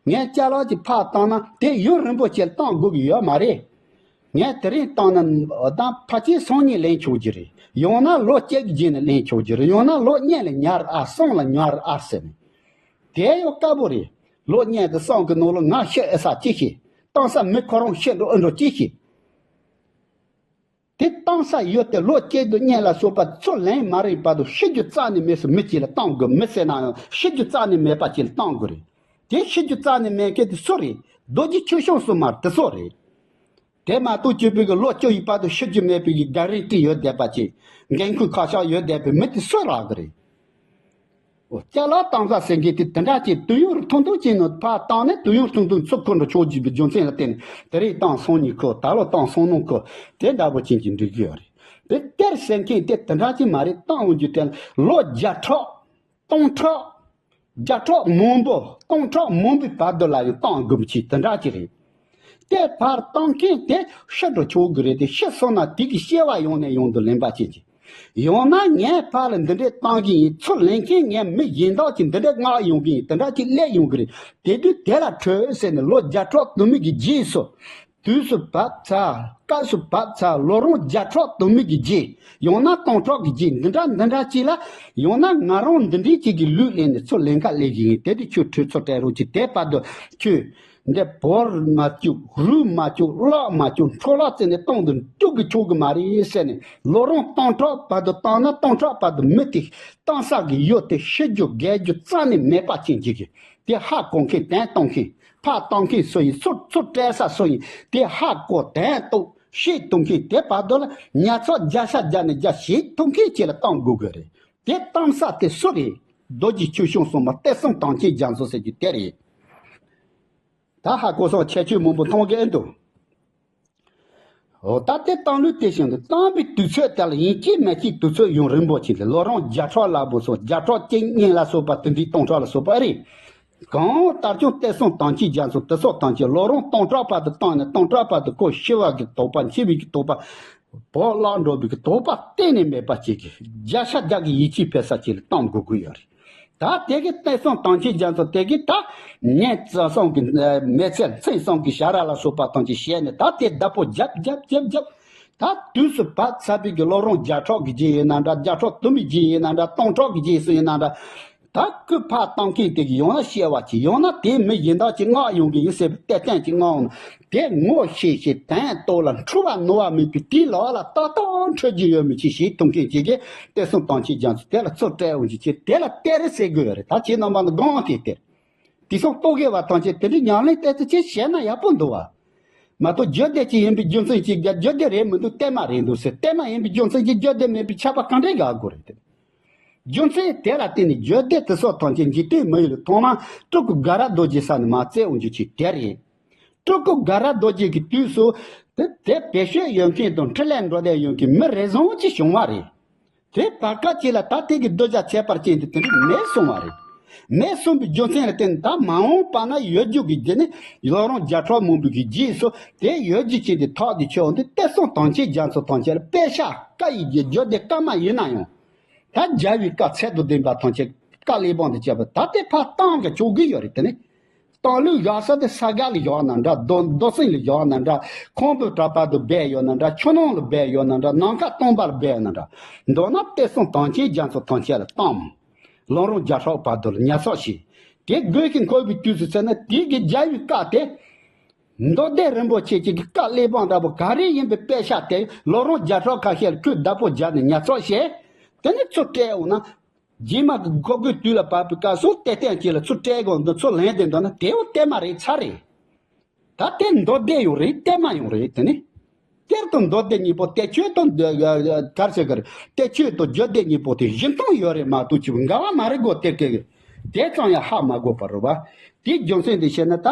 ངས་ཅ་ལག་ཅིག་ཕར་བཏང་ན་དེ་ཡུན་རིང་པོ་ཅིག་བཏང་དགོས་ཀྱི་ཡོད་མ་རེད། ངས་དེ་རིང་བཏང་ན་ད་ཕལ་ཆེར་སང་ཉིན་ལེན་ཆོག་རྒྱུ་རེད། ཡང་ན་ལོ་གཅིག་གི་རྗེས་ནས་ལེན་ཆོག་རྒྱུ་རེད། ཡང་ན་ལོ་གཉིས་ལ་ཉར་ཨ་གསུམ་ལ་ཉར་ཨ་ཟེར་ནས། དེ་ཡང་དཀའ་པོ་རེད། ལོ་གཉིས་དང་གསུམ་གི་ནང་ལ་ང་ཤི་ཨེ་ས་ཅི་ཤེས། བཏང་ས་མི་ཁོ་རང་ཤི་འགྲོ་ཨེ་འགྲོ་ཅི་ཤེས། དེ་བཏང་ས་ཡོད་དེ་ལོ་གཅིག་དང་གཉིས་ལ་སོགས་པ་ཚུར་ལེན་མ་རན་བར་དུ་ཤི་རྒྱུ་རྩ་ནས་མེད་སུ་མི་གཅིག་ལ་གཏོང་དགོས། མི་ཟེར་ན་ཡང་ཤི་རྒྱུ་རྩ་ནས་མེད་པ་གཅིག་ལ་གཏོང་དགོས་རེད། དེ་ཤི་རྒྱུ་རྩ་ནས་མེད་མཁན་དེ་སུ་རེད། རྡོ་རྗེ་ཁྱུ་ཤོང་སུ་མར་དེ་སུ་རེད། དེ་མ་གཏོགས་སྤྱོད་པའི་གི་ལོ་བཅུ་ཡི་བར་དུ་ཤི་རྒྱུ་མེད་པའི་གི་གྷ་རན་ཊི་ཡོད་བསྡད་པ་ཅིག་འགན་ཁུར་ཁ་ཤས་ཡོད་བསྡད་པའི་མི་དེ་སུ་རག་གི་རེད། འོ་ཅ་ལག་གཏོང་ས་ཟེར་མཁན་དེ་དེ་འདྲ་ཅིག་དུས་ཡུན་ཐུང་ཐུང་ཅིག་ནང་ཕར་བཏང་ནས་དུས་ཡུན་ཐུང་ཐུང་ཚུར་འཁོར་འགྲོ་ཆོག་རྒྱུ་བའི་རྒྱུ་མཚན་ལ་བརྟེན་ནས་དེ་རིང་བཏང་སང་ཉིན་འཁོར། ད་ལོ་བཏང་སང་ནངས་འཁོར། དེ་འདྲ་པོ་ཅན་གྱི་འགྲིག་གི་ཡོད་རེད། དེ་གཏེར་ཟེར་མཁན་དེ་དེ་འདྲ་ཅིག་མ་རེད། བཏང་འོང་རྒྱུ་དེ་ལོ་བརྒྱ་ཕྲག་སྟོང་ཕྲག་བརྒྱ་ཕྲག་མང་པོ་སྟོང་ཕྲག་མང་པོའི་བར་དུ་ལ་ཡང་བཏང་དགོས་མི་ཅིག་དེ་འདྲ་ཅིག་རེད། དེ་ཕར་བཏང་མཁན་དེ་ཤི་འགྲོ་ཆོག་གི་རེད་དེ། ཤི་སོང་ན་དེ་གི་སྐྱེ་བ་ཡང་ནས་ཡང་དུ་ལེན་པ་བྱེད་ཀྱི། ཡང་ན་ངས་ཕར་ལ་འདི་འདྲས་བཏང་གི་ཡིན། ཚུར་ལེན་མཁན་ངས་མི་གཞན་དག་ཅིག་འདི་འདྲས་མངགས་ཡོང་གི་ཡིན། དེ་འདྲ་ཅིག་སླེབས་ཡོང་གི་རེད། དེ་དུས་དེ་ལ་ཁྲོས་ཟེར་ནས་ལོ་བརྒྱ་ཕྲག་དུ་མའི་གི་རྗེས་སུ། དུས་སུ་བབས་ཚར། སྐབས་སུ་བབས་ཚར། ལོ་རིམ་བརྒྱ་ཕྲག་དུ་མའི་གི་རྗེས། ཡང་ན་སྟོང་ཕྲག་གི་རྗེས། འདི་འདྲ་འདི་འདྲ་ཅིག་ལ། ཡང་ན་ང་རང་འདི་འདྲའི་ཅིག་གི་ལུས་ལེན་ནས་ཚུར་ལེན་ཁ་ལེན་གི་ཡིན། དེ་དུས་ཁྱོད་ཁྲོས་ཚུར་སྤྲད་རོགས་གྱིས། དེ་བར་དུ་ཁྱོད། འདི་བོར་མ་བཅུག་རུལ་མ་བཅུག་བརླག་མ་བཅུག་འཕྲོ་བརླག་བརྩིས་ནས་གཏོང་དུ་བཅུག་གི་ཆོག་གི་མ་རེད་ཟེར་ནས། ལོ་རིམ་སྟོང་ཕྲག་བར་དུ་བཏང་ན། སྟོང་ཕྲག་བར་དུ་མི་དེ་གཏང་ས་གི་ཡུལ་དེ་ཤི་རྒྱུ་རྒས་རྒྱུ་རྩ་ནས་མེད་པ་ཅན་གྱི་གི། དེ་ཧ་གོ་མཁན། དོན་གཏོང་མཁན། ཕར་གཏོང་མཁན་སུ་ཡིན། ཚུར་ཚུར་སྤྲད་ས་སུ་ཡིན། དེ་ཧ་གོ། དོན་གཏོང་ཤེས་ཐུབ་མཁན། དེ་བར་དུ་ལ་ཉར་ཚགས་བརྒྱ་ཆ་བརྒྱ་ནས་བརྒྱ་བྱེད་ཐུབ་མཁན་ཅིག་ལ་གཏོང་དགོས་གི་རེད། དེ་གཏང་ས་དེ་སུ་རེད། རྡོ་རྗེ་ཁྱུ་ཆུང་སྲུང་མ་གཏེར་སྲུང་དམ་ཅན་རྒྱ་མཚོ་ཟེར་རྒྱུ་དེ་རེད། ད་ཧ་གོ་སོང་། ཁྱད་ཆོས་མང་པོ་མཐོང་གི་ཨེ་འདུག་འོ། ད་དེ་བཏང་ལུགས་དེ་བཞིན་དུ། བཏང་བའི་དུས་ཚོད་དེ་ལ་ཡིན་གཅིག་མིན་གཅིག་དུས་ཚོད་ཡུན་རིང་པོ་ཅིག་ལ། ལོ་རིམ་བརྒྱ་ཕྲག་ལ་བུ་སོ། བརྒྱ་ཕྲག་གཅིག་གཉིས་ལ་སོགས་པ། དེ་འདྲའི་སྟོང་ཕྲག་ལ་སོགས་པ་ཨེ་རེད། གང་ལྟར་ཀྱང་གཏེར་སྲུང་དམ་ཅན་རྒྱ་མཚོ་དེ་སོགས་དང་བཅས། ལོ་རིམ་སྟོང་ཕྲག་བར་དུ་བཏང་ནས། སྟོང་ཕྲག་བར་དུ་ཁོ་ཤི་བ་གི་དོགས་པ། འཆི་བའི་གི་དོགས་པ། བོར་བརླག་འགྲོ་བའི་གི་དོགས་པ་གཏན་ནས་མེད་པ་ཅིག་གི། བརྒྱ་ཆ་བརྒྱ་གི་ཡིད་ཆེས་འཕེར་ས་ཅིག་ལ་གཏོང་དགོས་ཀྱི་ཡོད་རེད། ད་དེ་གི་གཏེར་སྲུང་དམ་ཅན་རྒྱ་མཚོ་དེ་གིས་ད་ངན་རྩ་གསུམ་གྱི་མེལ་ཚེ། མཚན་གསུམ་གྱི་ཞར་ར་ལ་སོགས་པ་དང་བཅས་བྱས་ནས། ད་དེ་བདག་པོ་རྒྱབ་རྒྱབ་རྒྱབ་རྒྱབ། ད་དུས་སུ་བབས་ཚར་བའི་གི་ལོ་རིམ་བརྒྱ་ཕྲག་གི་རྗེས་ཡིན་ན་འདྲ། བརྒྱ་ཕྲག་དུ་མའི་རྗེས་ཡིན་ན་འདྲ། སྟོང་ཕྲག་གི་རྗེས་སུ་ཡིན་ན་འདྲ། ད་ཁོས་ཕར་བཏང་མཁན་དེ་གིས་ཡང་ན་སྐྱེ་བ་ཅིག་ཡང་ན་དེ་མི་གཞན་དག་ཅིག་མངགས་ཡོང་གི་ཡིན་ཟེར་བའི་གཏེར་སྟོན་ཅིག་མངགས་འོང་ན། དེ་ངོ་ཤེས་ཤེས། དོན་རྟོགས་ལ་འཁྲུལ་བ་ནོར་བ་མེད་པའི། དེའི་ལག་ལ་ཏག་ཏག་འཁྲུལ་རྒྱུ་ཡོད་མེད་ཅིག་ཤེས་ཐུབ་མཁན་ཅིག་གིས་གཏེར་སྲུང་དམ་ཅན་རྒྱ་མཚོ་དེ་ལ་ཚུར་སྤྲད་འོང་རྒྱུ་ཅིག། དེ་ལ་གཏེར་ཟེར་དགོས་ཡོད་རེད། ད་ཁྱེད་རྣམ་པ་ནི་སྒང་དེ་གཏེར། དེང་སང་རྟོག་གེ་བ་ཐམས་ཅད་དེ་འདྲའི་ཉམས་ལེན་ཏོག་ཙམ་ཅིག་བྱས་ན་ཡག་པོ་འདུག་བ། མ་གཏོགས་རྒྱུད་སྡེ་ཅིག་ཡིན་པའི་རྒྱུ་མཚན་གྱིས། རྒྱུད་སྡེ་རེད་མི་འདུག་གཏེར་མ་རེད་འདུག་ཟེར། གཏེར་མ་ཡིན་པའི་རྒྱུ་མཚན་གྱིས་རྒྱུད་སྡེ་མེད་པའི་ཁྱབ་པ་གང་འདྲ་དགོས་རེད་དེ། རྒྱུ་མཚན་དེ་ལ་བརྟེན་ནས་རྒྱུད་སྡེ་དེ་སོགས་ཐམས་ཅད་འཇིག་རྟེན་མི་ཡུལ་ཐོག་མར་སྤྲུལ་སྐུ་དགའ་རབ་རྡོ་རྗེ་ས་ནས་མར་བཙལ་འོང་རྒྱུ་ཅིག་དེ་རེད། སྤྲུལ་སྐུ་དགའ་རབ་རྡོ་རྗེ་གི་དུས་སུ་དེ་དེ་བེད་སྤྱོད་ཡོད་མཁན་དང་འཕྲིན་ལས་འགྲོ་བསྡད་ཡོད་མཁན་མི་རེ་ཟུང་ཅིག་བྱུང་བ་རེད། དེ་བར་སྐབས་ཅིག་ལ་ད་དེ་གི་གདུལ་བྱ་ཁྱད་པར་ཅན་དེ་དེ་འདྲ་མེད་སོང་བ་རེད། མེད་སོང་བའི་རྒྱུ་མཚན་ལ་བརྟེན་ནས། ད་མ་འོངས་པ་ན་ཡོད་རྒྱུ་གི་རྗེས་ནས། ལོ་རིམ་བརྒྱ་ཕྲག་མང་པོ་གི་རྗེས་སུ་དེ་ཡོད་རྒྱུ་ཅན་དེ་ཐག་དེ་ཆོད་འོང་དུས། གཏེར་སྲུང་དམ་ཅན་རྒྱ་མཚོ་ཐམས་ཅད་ལ་དཔེ་ཆ་བཀའ་ཡི་རྒྱུད། རྒྱུད་སྡེ་བཀའ་མ་ཡིན་ན་ཡང་། ད་རྒྱལ་བའི་བཀའ་ཚད་དང་ལྡན་པ་ཐམས་ཅད་བཀའ་གླེགས་བམ་དུ་བྱས་པ་ད་དེ་ཕར་བཏང་གི་ཆོག་གི་ཡོད་རེད། དེ་ནི་བཏང་ལུགས་བཞག་ས་དེ་ས་ག་ལ་བཞག་ན་འདྲ། རྡོ་རྡོ་སེང་ལ་བཞག་ན་འདྲ། ཁང་བུ་གྲྭ་པ་དུ་སྦས་ཡོད་ན་འདྲ། ཆུ་ནང་ལ་སྦས་ཡོད་ན་འདྲ། ནམ་མཁའ་སྟོང་པར་སྦས་ཡོད་ན་འདྲ། མདོར་ན་གཏེར་སྲུང་དམ་ཅན་རྒྱ་མཚོ་ཐམས་ཅད་ལ་བཏང་། ལམ་རིམ་བརྒྱ་ཕྲག་བར་དུ་ལ་ཉར་ཚགས་བྱས། དེ་དགོས་ཀྱི་འཁོར་བའི་དུས་སུ་ཚེ་ན་དེ་གི་རྒྱལ་བའི་བཀའ་དེ། མདོ་སྡེ་རིན་པོ་ཆེ་གཅིག་གི་བཀའ་གླེགས་བམ་འདྲ་པོ་ག་རེ་ཡིན་པའི་དཔེ་ཆ་དེ་ལམ་རིམ་བརྒྱ་ཕྲག་ཁ་ཤས་ལ་ཁོས་བདག་པོ་བརྒྱབ་ནས་ཉར་ཚགས་བྱས། དེ་ནས་ཚུར་སྤྲད་འོང་ན། རྗེས་མ་གི་འཁོར་དགོས་དུས་ལ་བབ་པའི་སྐབས་སུ་གཏེར་སྟོན་ཅིག་ལ་ཚུར་སྤྲད་དགོས་འདུག་ཚུར་ལེན་བསྡད་འདུག་ན་དེའོ་གཏེར་མ་རེད་ཚར་རེད། ད་དེ་མདོ་སྡེ་ཡང་རེད། གཏེར་མ་ཡང་རེད། དེ་ནི་གཏེར་དང་མདོ་སྡེ་གཉིས་པོ། གཏེར་ཆོས་དང་། ག་རེ་ཟེར་གི་རེད། གཏེར་ཆོས་དང་རྒྱུད་སྡེ་གཉིས་པོ་དེ་བཞི་མཐོང་ཡོད་རེད་མ་གཏོགས་ཅིག་འགལ་བ་མ་རེད་གོ། གཏེར་སྐད་ཀྱི་དེ་ཙམ་ཡང་ཧ་མ་གོ་བ་རེད་བ། དེའི་རྒྱུ་མཚན་དེ་བཤད་ན་ད།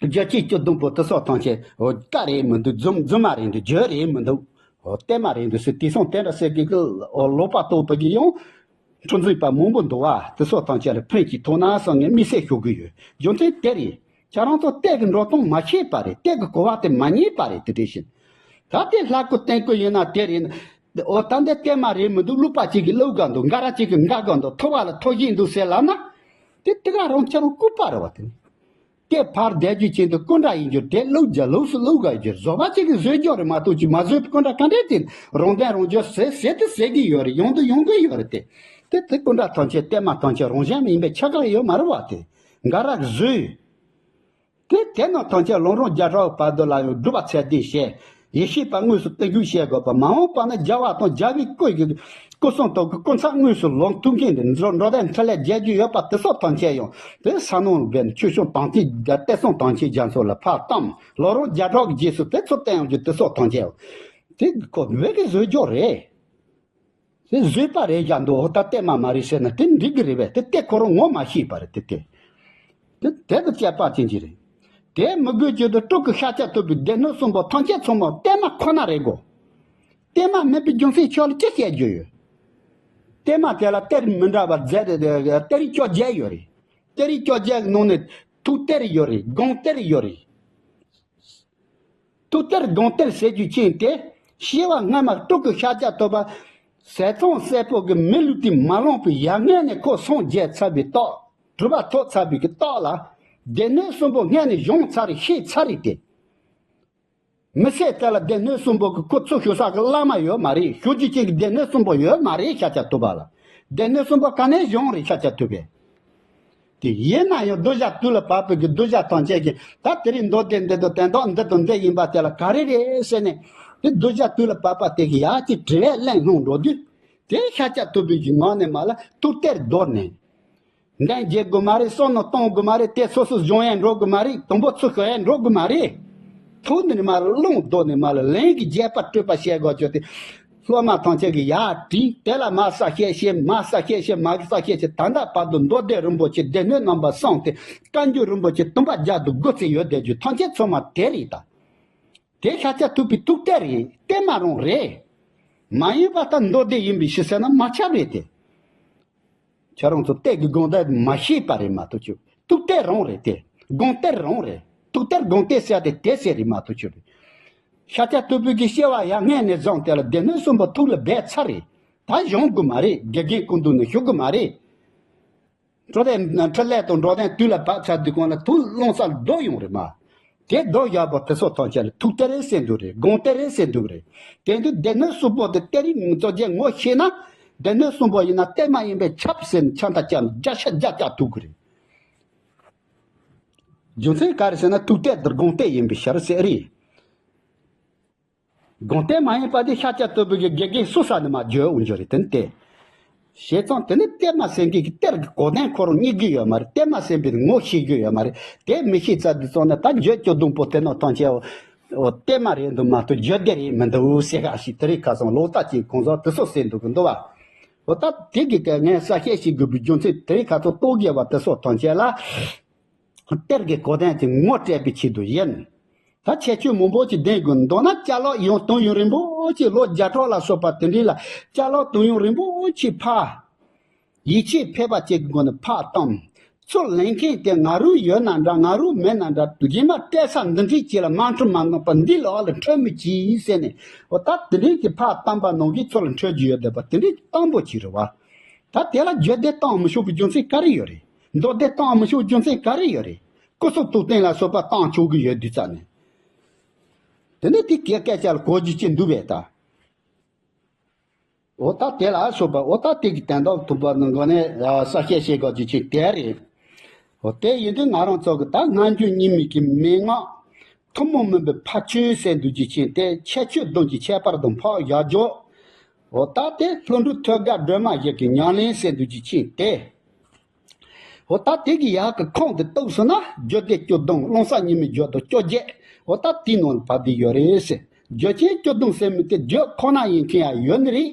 རྒྱུད་ཆོས་བཅུ་བདུན་པོ་དེ་སོགས་ཐམས་ཅད་བཀའ་རེད་མི་འདུག་རྫུན་རྫུན་མ་རེད་འདུག་རྒྱུད་རེད་མི་འདུག་གཏེར་མ་རེད་འདུག་ཟེར། དེང་སང་དེ་འདྲ་ཟེར་གི་གི་ལོག་པ་རྟོགས་པ་གི་ཡང་འཁྲུག་འཛིང་པ་མང་པོ་འདུག་བ། དེ་སོགས་ཐམས་ཅད་ལ་ཕན་ཅིག་ཐོགས་ན་བསམ་ངས་དམིགས་བསལ་ཞུ་གི་ཡོད། རྒྱུ་མཚན་དེ་རེད། ཁྱེད་རང་ཚོ་གཏེར་གྱི་འགྲོ་སྟངས་མ་ཤེས་པ་རེད། གཏེར་གྱི་གོ་བ་དེ་མ་རྙེད་པ་རེད། དེ་འདྲ་བཞིན་ད་དེ་ལྷ་སྐུ་རྟེན་སྐུ་ཡིན་ན་དེ་རེད། འོ་ད་འདི་གཏེར་མ་རེད་མི་འདུག་བླུག་པ་གཅིག་གིས་བླུག་དགའ་འདུག་འགའ་ར་གཅིག་གིས་འགའ་དགའ་འདུག་ཐོབ་པ་ལ་ཐོབ་བཞིན་འདུག་ཟེར་ལབ་ན། དེ་དེ་ག་རང་ཁྱེད་རང་ལྐུགས་པ་རེད་བ། དེ་ནི། དེ་ཕར་བསྡད་རྒྱུ་ཅན་དུ་སྐུ་འདྲ་ཡིན་རྒྱུ་དེ་ལུགས་ཀྱི་ལུགས་སུ་ལུགས་དགའ་རྒྱུ་བཟོ་བ་གཅིག་གིས་བཟོས་རྒྱུ་རེད་མ་གཏོགས་ཅིག་མ་བཟོས་པའི་སྐུ་འདྲ་ག་འདྲས་དེ་རང་དོན་རང་འཇོག་ཟེར་ཟེར་དུ་ཟེར་གྱི་ཡོད་རེད། ཡོང་དུ་ཡོང་གི་ཡོད་རེད། དེ་དེ་དེ་སྐུ་འདྲ་ཐམས་ཅད་གཏེར་མ་ཐམས་ཅད་རང་བཞིན་ཡིན་པའི་ཆ་ག་ཡོད་མ་རེད་བ། དེ་འགའ་ར་བཟོས། དེ་དེ་རྣམས་ཐམས་ཅད་ལམ་རིམ་བརྒྱ་ཕྲག་བར་དུ་ལ་ཡང་སྒྲུབ་པ་ཚད་ལྡན་བྱས། ཡེ་ཤེས་པ་དངོས་སུ་བསྟེན་རྒྱུ་བྱེད་དགོས་པ། མ་འོངས་པ་ན་རྒྱལ་བ་དང་རྒྱལ་བའི་སྐུ་ཡི་སྐུ་གསུང་ཐུགས་ཀྱི་སྐུ་ཚབ་དངོས་སུ་ལོངས་ཐུབ་མཁན་དེ་འགྲོ་འགྲོ་དོན་འཕྲིན་ལས་རྒྱས་རྒྱུ་ཡོད་པ་དེ་སོགས་ཐམས་ཅད་ཡང་དེ་ས་ནང་ལ་སྦས་ནས་ཆོས་སྐྱོང་དམ་ཅན་གཏེར་སྲུང་དམ་ཅན་རྒྱ་མཚོ་ལ་ཕར་བཏང་། ལམ་རིམ་བརྒྱ་ཕྲག་གི་རྗེས་སུ་དེ་ཚུར་བསྟན་ཡོང་རྒྱུ་དེ་སོགས་ཐམས་ཅད་ཡང་དེ་ཁོ་བོད་ཀྱི་བཟོས་རྒྱུ་རེད། དེ་བཟོས་པ་རེད་ཀྱང་འདུག་ད་གཏེར་མ་མ་རེད་ཟེར་ན་དེ་འགྲིག་གི་རེད་པས། དེ་དེ་ཁོ་རང་ངོ་མ་ཤེས་པ་རེད། དེ་དེ་དེ་དེ་དེ་དཔྱད་པ་ཅན་གྱི་རེད། དེ་མི་དགོས་ཀྱི་འདུག་སྤྲུལ་སྐུ་ཤཱཀྱ་ཐུབ་པའི་སྡེ་སྣོད་གསུམ་པོ་ཐམས་ཅད་ཚང་མ་གཏེར་མ་ཁོ་ན་རེད་གོ། གཏེར་མ་མིན་པའི་རྒྱུ་མཚན་ཁྱོད་ལ་ཅི་བཤད་རྒྱུ་ཡོད། གཏེར་མ་དེ་ལ་གཏེར་མི་འདྲ་བ་རྫས་གཏེར་རིགས་བཅོ་བརྒྱད་ཡོད་རེད། གཏེར་རིགས་བཅོ་བརྒྱད་ཀྱི་ནང་ནས་ཐུགས་གཏེར་ཡོད་རེད། དགོངས་གཏེར་ཡོད་རེད། ཐུགས་གཏེར་དགོངས་གཏེར་ཟེར་རྒྱུ་ཅན་དེ། སྐྱེ་བ་སྔ་མ་དྲུག་གི་ཤཱཀྱ་ཐུབ་པ། ཟས་གཙང་སྲས་པོ་གི་མི་ལུས་དེ་མ་བླངས་པའི་ཡ་ངན་ནས་ཁོ་སངས་རྒྱས་ཚར་བའི་རྟགས། གྲུབ་པ་ཐོབ་ཚར་བའི་གི་རྟགས་ལ། སྡེ་སྣོད་གསུམ་པོ་སྔ་ནས་སྦྱངས་ཚར་རེད། ཤེས་ཚར་རེད་དེ། མི་ཚེ་དེ་ལ་སྡེ་སྣོད་གསུམ་པོ་གི་ཁོ་ཚུར་ཞུགས་ས་གི་བླ་མ་ཡོད་མ་རེད། ཞུགས་རྒྱུ་ཅན་གི་སྡེ་སྣོད་གསུམ་པོ་ཡོད་མ་རེད། ཤཱཀྱ་ཐུབ་པ་ལ་སྡེ་སྣོད་གསུམ་པོ་ག་ནས་སྦྱངས་རེད། ཤཱཀྱ་ཐུབ་པས། དེ་ཡིན་ན་ཡང་གདུལ་བྱ་དུས་ལ་བབ་པའི་གི་གདུལ་བྱ་ཐམས་ཅད་ཀྱིས་ད་དེ་རིང་མདོ་སྡེ་འདི་དང་དོན་དག་འདི་དང་འདི་ཡིན་པ་དེ་ལ་ག་རེ་རེད་ཟེར་ནས། དེ་གདུལ་བྱ་དུས་ལ་བབ་པ་དེ་གི་ཡར་གྱི་དྲི་བས་གླེང་སློང་འགྲོ་དུས། དེ་ཤཱཀྱ་ཐུབ་པའི་གི་ངག་ནས་མར་ལ་ཐུགས་གཏེར་དོར་ནས། འདོན་རྒྱག་དགོས་མ་རེད། བསམ་མནོ་གཏོང་དགོས་མ་རེད། དེ་སོ་སོ་སྦྱོང་ཡས་འགྲོ་དགོས་མ་རེད། དང་པོ་ཚུར་ཤོད་ཡས་འགྲོ་དགོས་མ་རེད། ཐུགས་ནས་མར་ལ་བླང་དོར་ནས་མར་ལ་ལན་གྱི་རྒྱས་པ་སྤྲོད་པ་བྱེད་དགོས་ཀྱི་དེ། སློབ་མ་ཐམས་ཅད་ཀྱིས་ཡར་བྲིས། དེ་ལ་མར་ས་བཤད་བཤད། མར་ས་བཤད་བཤད། མར་གྱི་ས་བཤད་བཤད། ད་ལྟ་བར་དུ་མདོ་སྡེ་རིན་པོ་ཆེ་སྡེ་སྣོད་རྣམ་པ་གསུམ་དེ་བཀའ་འགྱུར་རིན་པོ་ཆེ་དུམ་པ་བརྒྱ་དང་དགུ་ཙམ་ཡོད་བསྡད་རྒྱུ་ཐམས་ཅད་ཚང་མ་དེ་རེད་ད། དེ་ཤཱཀྱ་ཐུབ་པའི་ཐུགས་གཏེར་རེད། གཏེར་མ་རང་རེད། མ་ཡིན་པ་ལྟར་མདོ་སྡེ་ཡིན་པའི་ཕྱིར་ཟེར་ན་མ་ཁྱབ་རེད་དེ། ཁྱེད་རང་ཚོ་གཏེར་གྱི་དགོངས་དོན་མ་ཤེས་པ་རེད་མ་གཏོགས། ཁྱོད་ཐུགས་གཏེར་རང་རེད་དེ། དགོངས་གཏེར་རང་རེད། ཐུགས་གཏེར་དགོངས་གཏེར་ཟེར་དེ་དེ་ཟེར་རེད་མ་གཏོགས། ཁྱོད་རེད། ཤཱཀྱ་ཐུབ་པའི་གི་སྐྱེ་བ་ཡར་སྔོན་ནས་བཟུང་དེ་ལ་སྡེ་སྣོད་གསུམ་པོ་ཐུགས་ལ་སྦས་ཚར་རེད། ད་སྦྱོང་དགོས་མ་རེད། དགེ་རྒན་སྐུ་མདུན་ནས་ཞུ་དགོས་མ་རེད། འཕྲིན་ལས་དང་འགྲོ་དོན་དུས་ལ་བབ་ཚར་དུས་གང་ལ་ཐུགས་བླང་ས་ལྡོག་ཡོང་རེད་མ། དེ་ལྡོག་བཞག་པ་དེ་ཚོ་ཐམས་ཅད་ལ་ཐུགས་གཏེར་རེད་ཟེར་འདུག་རེད། དགོངས་གཏེར་རེད་ཟེར་འདུག་རེད། དེ་དུས་སྡེ་སྣོད་གསུམ་པོ་དེ་གཏེར་ཡིན་ཙོག་རྒྱས་ངོ་ཤེས་ན། སྡེ་སྣོད་གསུམ་པོ་ཡིན་ན་གཏེར་མ་ཡིན་པས་ཁྱབ་ཟེར་ནས་ཆ་འདྲ་བཅག་ནས་བརྒྱ་ཆ་བརྒྱ་བཅག་ཐུབ་ཀྱི་རེད། རྒྱུ་མཚན་ག་རེ་ཟེར་ན་ཐུགས་གཏེར་དེ་དགོངས་གཏེར་ཡིན་པའི་ཕྱིར་ཟེར་རེད། དགོངས་གཏེར་མ་ཡིན་པ་དེ་ཤཱཀྱ་ཐུབ་པའི་གི་དགེ་རྒན་སུ་ས་ནས་མར་བརྗོད་འོང་རྒྱུ་རེད། དེ་ནི་དེ། བྱས་ཙང་དེ་ནི་གཏེར་མ་ཟེར་མཁན་གྱི་གཏེར་གྱི་གོ་དོན་ཁོ་རང་རྙེད་ཀྱི་ཡོད་མ་རེད། གཏེར་མ་ཟེར་བའི་ངོ་ཤེས་ཀྱི་ཡོད་མ་རེད། དེ་མི་ཤེས་ཚར་དུས་ཙང་ནས་ད་བརྗོད་བཅུ་བདུན་པོ་དེ་ནང་ཐམས་ཅད་འོ་གཏེར་མ་རེད་འདུག་མ་གཏོགས་བརྗོད་བདེ་རེད་མི་འདུག་ཟེར་ག་ཞིག་དེ་རིང་ཁ་སང་ལོག་ལྟ་ཅིག་གང་ཟག་དེ་ཚོ་ཟེར་འདུག་གི་འདུག་བ། འོ་ད་དེ་གི་ག་ངས་གསལ་བཤད་བྱེད་དགོས་པའི་རྒྱུ་མཚན་དེ་རིང་ཁ་སང་རྟོག་གེ་བ་དེ་ཚོ་ཐམས་ཅད་ལ། གཏེར་གྱི་གོ་དོན་དེ་ངོ་སྤྲད་པའི་ཆེད་དུ་ཡིན། ད་ཁྱད་ཆོས་མང་པོ་ཅིག་ལྡན་དགོས། མདོར་ན་ཅ་ལག་ཡང་དུང་ཡང་རིན་པོ་ཆེ་ལོ་བརྒྱ་ཕྲག་ལ་སོགས་པ་དེ་འདྲའི་ལ་ཅ་ལག་དུང་ཡང་རིན་པོ་ཆེ་ཕ། ཡིད་ཆེས་ཕལ་པ་ཅིག་གི་སྒོ་ནས་ཕར་བཏང་། ཚུར་ལེན་མཁན་དེ་ང་རང་ཡོད་ན་འདྲ་ང་རང་མེད་ན་འདྲ། རྗེས་མ་སྤྲད་ས་འདི་འདྲའི་ཅིག་ལ་མ་འཁྲུལ་མ་ནོར་བ་འདི་ལ་འོག་ལ་འཁྲུལ་མི་གྱིས་ཟེར་ནས། འོ་ད་དེ་འདྲའི་གི་ཕར་བཏང་པ་ནང་གི་ཚུར་ལ་འཁྲུལ་རྒྱུ་ཡོད་བསྡད་པ་དེ་འདྲའི་དང་པོ་ཅིག་རེད་བ། ད་དེ་ལ་རྒྱུད་སྡེ་བཏང་མི་ཆོག་པའི་རྒྱུ་མཚན་ག་རེ་ཡོད་རེད། མདོ་སྡེ་བཏང་མི་ཆོག་རྒྱུ་མཚན་ག་རེ་ཡོད་རེད། སྐུ་གསུང་ཐུགས་རྟེན་ལ་སོགས་པ་བཏང་ཆོག་གི་ཡོད་དུས་ཙ་ནས། དེ་ནས་དེ་སྐད་སྐད་ཆ་ལ་གོ་རྒྱུ་ཅི་འདུག་པས་ད། འོ་ད་དེ་ལ་སོགས་པ་འོ་ད་དེ་གི་དོན་དག་ཐུག་པ་ནང་གོ་ནས་གསལ་བཤད་བྱེད་དགོས་རྒྱུ་ཅི་དེ་རེད། འོ་དེ་ཡིན་དུས་ང་རང་ཚོ་གི་ད་སྔ་འགྱུར་རྙིང་མའི་གི་མན་ངག་ཐུན་མོང་མིན་པའི་ཕ་ཆོས་ཟེར་འདུག་རྒྱུ་ཅན་དེ་ཁྱད་ཆོས་བདུན་གྱི་ཁྱད་པར་དུ་འཕགས་བཞག་འཇོག་འོ་ད་དེ་ལྷུན་གྲུབ་ཐོད་རྒལ་སྒྲོན་མ་བཞི་གི་ཉམས་ལེན་ཟེར་འདུག་རྒྱུ་ཅན་དེ། འོ་ད་དེ་གི་ཡག་གི་ཁུངས་དེ་གཏུགས་སོང་ན་རྒྱུད་སྡེ་བཅུ་བདུན་ཀློང་གསལ་ཉི་མའི་རྒྱུད་དུ་བཅོ་བརྒྱད། འོ་ད་དེའི་ནང་བབས་བསྡད་ཡོད་རེད་ཟེར། རྒྱུད་ཆེན་བཅུ་བདུན་ཟེར་མི་དེ་རྒྱུད་ཁོ་ན་ཡིན་མཁན་ཡང་ཡོད་ནི་རེད།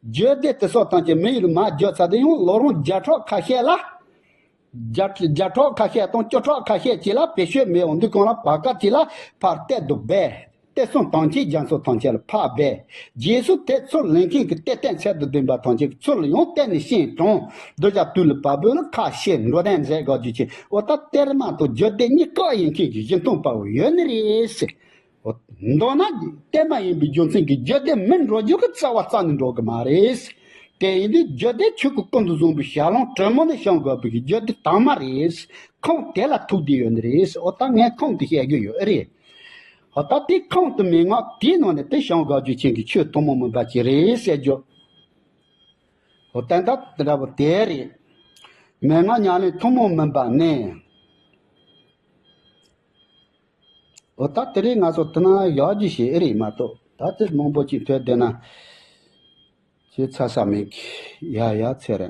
རྒྱུད་སྡེ་དེ་སོགས་ཐམས་ཅད་མི་ཡུལ་མ་བརྗོད་ཚར་དུས་ཡང་ལོ་རིམ་བརྒྱ་ཕྲག་ཁ་ཤས་ལ། བརྒྱ་བརྒྱ་ཕྲག་ཁ་ཤས་དང་བཅུ་ཕྲག་ཁ་ཤས་ཅིག་ལ་བེད་སྤྱོད་མེད་འོང་དུས་གང་ལ་བར་སྐབས་ཅིག་ལ་ཕར་གཏེར་དུ་སྦས། གཏེར་སྲུང་དམ་ཅན་རྒྱ་མཚོ་ཐམས་ཅད་ལ་ཕར་སྦས། རྗེས་སུ་དེ་ཚུར་ལེན་མཁན་གྱི་གཏེར་སྟོན་ཚད་དུ་ལྡན་པ་ཐམས་ཅད་ཚུར་ལ་ཡང་གཏེར་ནས་བཤད་དང་གདུལ་བྱ་དུས་ལ་བབ་པོ་ལ་ཁ་བཤད་འགྲོ་དོན་མཛད་དགོས་རྒྱུ་ཅན། འོ་ད་གཏེར་མ་དང་རྒྱུད་སྡེ་གཉིས་ཀ་ཡིན་མཁན་གྱི་སྦྱིན་གཏོང་དཔའ་བོ་ཡོད་ནི་རེད་ཟེར། འོ་མདོར་ན་གཏེར་མ་ཡིན་པའི་རྒྱུ་མཚན་གྱིས་རྒྱུད་སྡེ་མིན་འགྲོ་རྒྱུ་གི་རྩ་བ་རྩ་ནས་འགྲོ་གི་མ་རེད། དེ་ཡིན་དུས་རྒྱུད་སྡེ་ཆོས་སྐུ་ཀུན་ཏུ་བཟུང་བའི་ཞལ་ལུང་དྲི་མ་ནས་བྱུང་དགོས་པའི་རྒྱུད་སྡེ་དྭངས་མ་རེད། ཁུངས་དེ་ལ་ཐུག་བསྡད་ཡོད་ནི་རེད། འོ་ད་ངས་ཁུངས་དེ་བཤད་རྒྱུ་ཡོད་ཨེ་རེད། འོ་ད་དེ་ཁུངས་དེ་མན་ངག་དེའི་ནང་ནས་དེ་བྱུང་དགོས་རྒྱུ་ཅན་གྱི་ཆོས་ཐུན་མོང་མིན་པ་ཅིག་རེད་ཟེར་རྒྱུ། འོ་ད་ད་དེ་འདྲ་པོ་དེ་རེད། མན་ངག་ཉམས་ལེན་ཐུན་མོང་མིན་པ་ནི། འོ་ད་དེ་རིང་ང་ཚོ་དེ་ན་ཡག་རྒྱུ་ཞིག་ཨེ་རེད་མ་གཏོགས་ད་དེ་མང་པོ་ཅིག་ཐོས་བསྡད་ན་བྱས་ཚར་ས་མེད་གི། ཡ་ཡ་ཚེ་རིང་།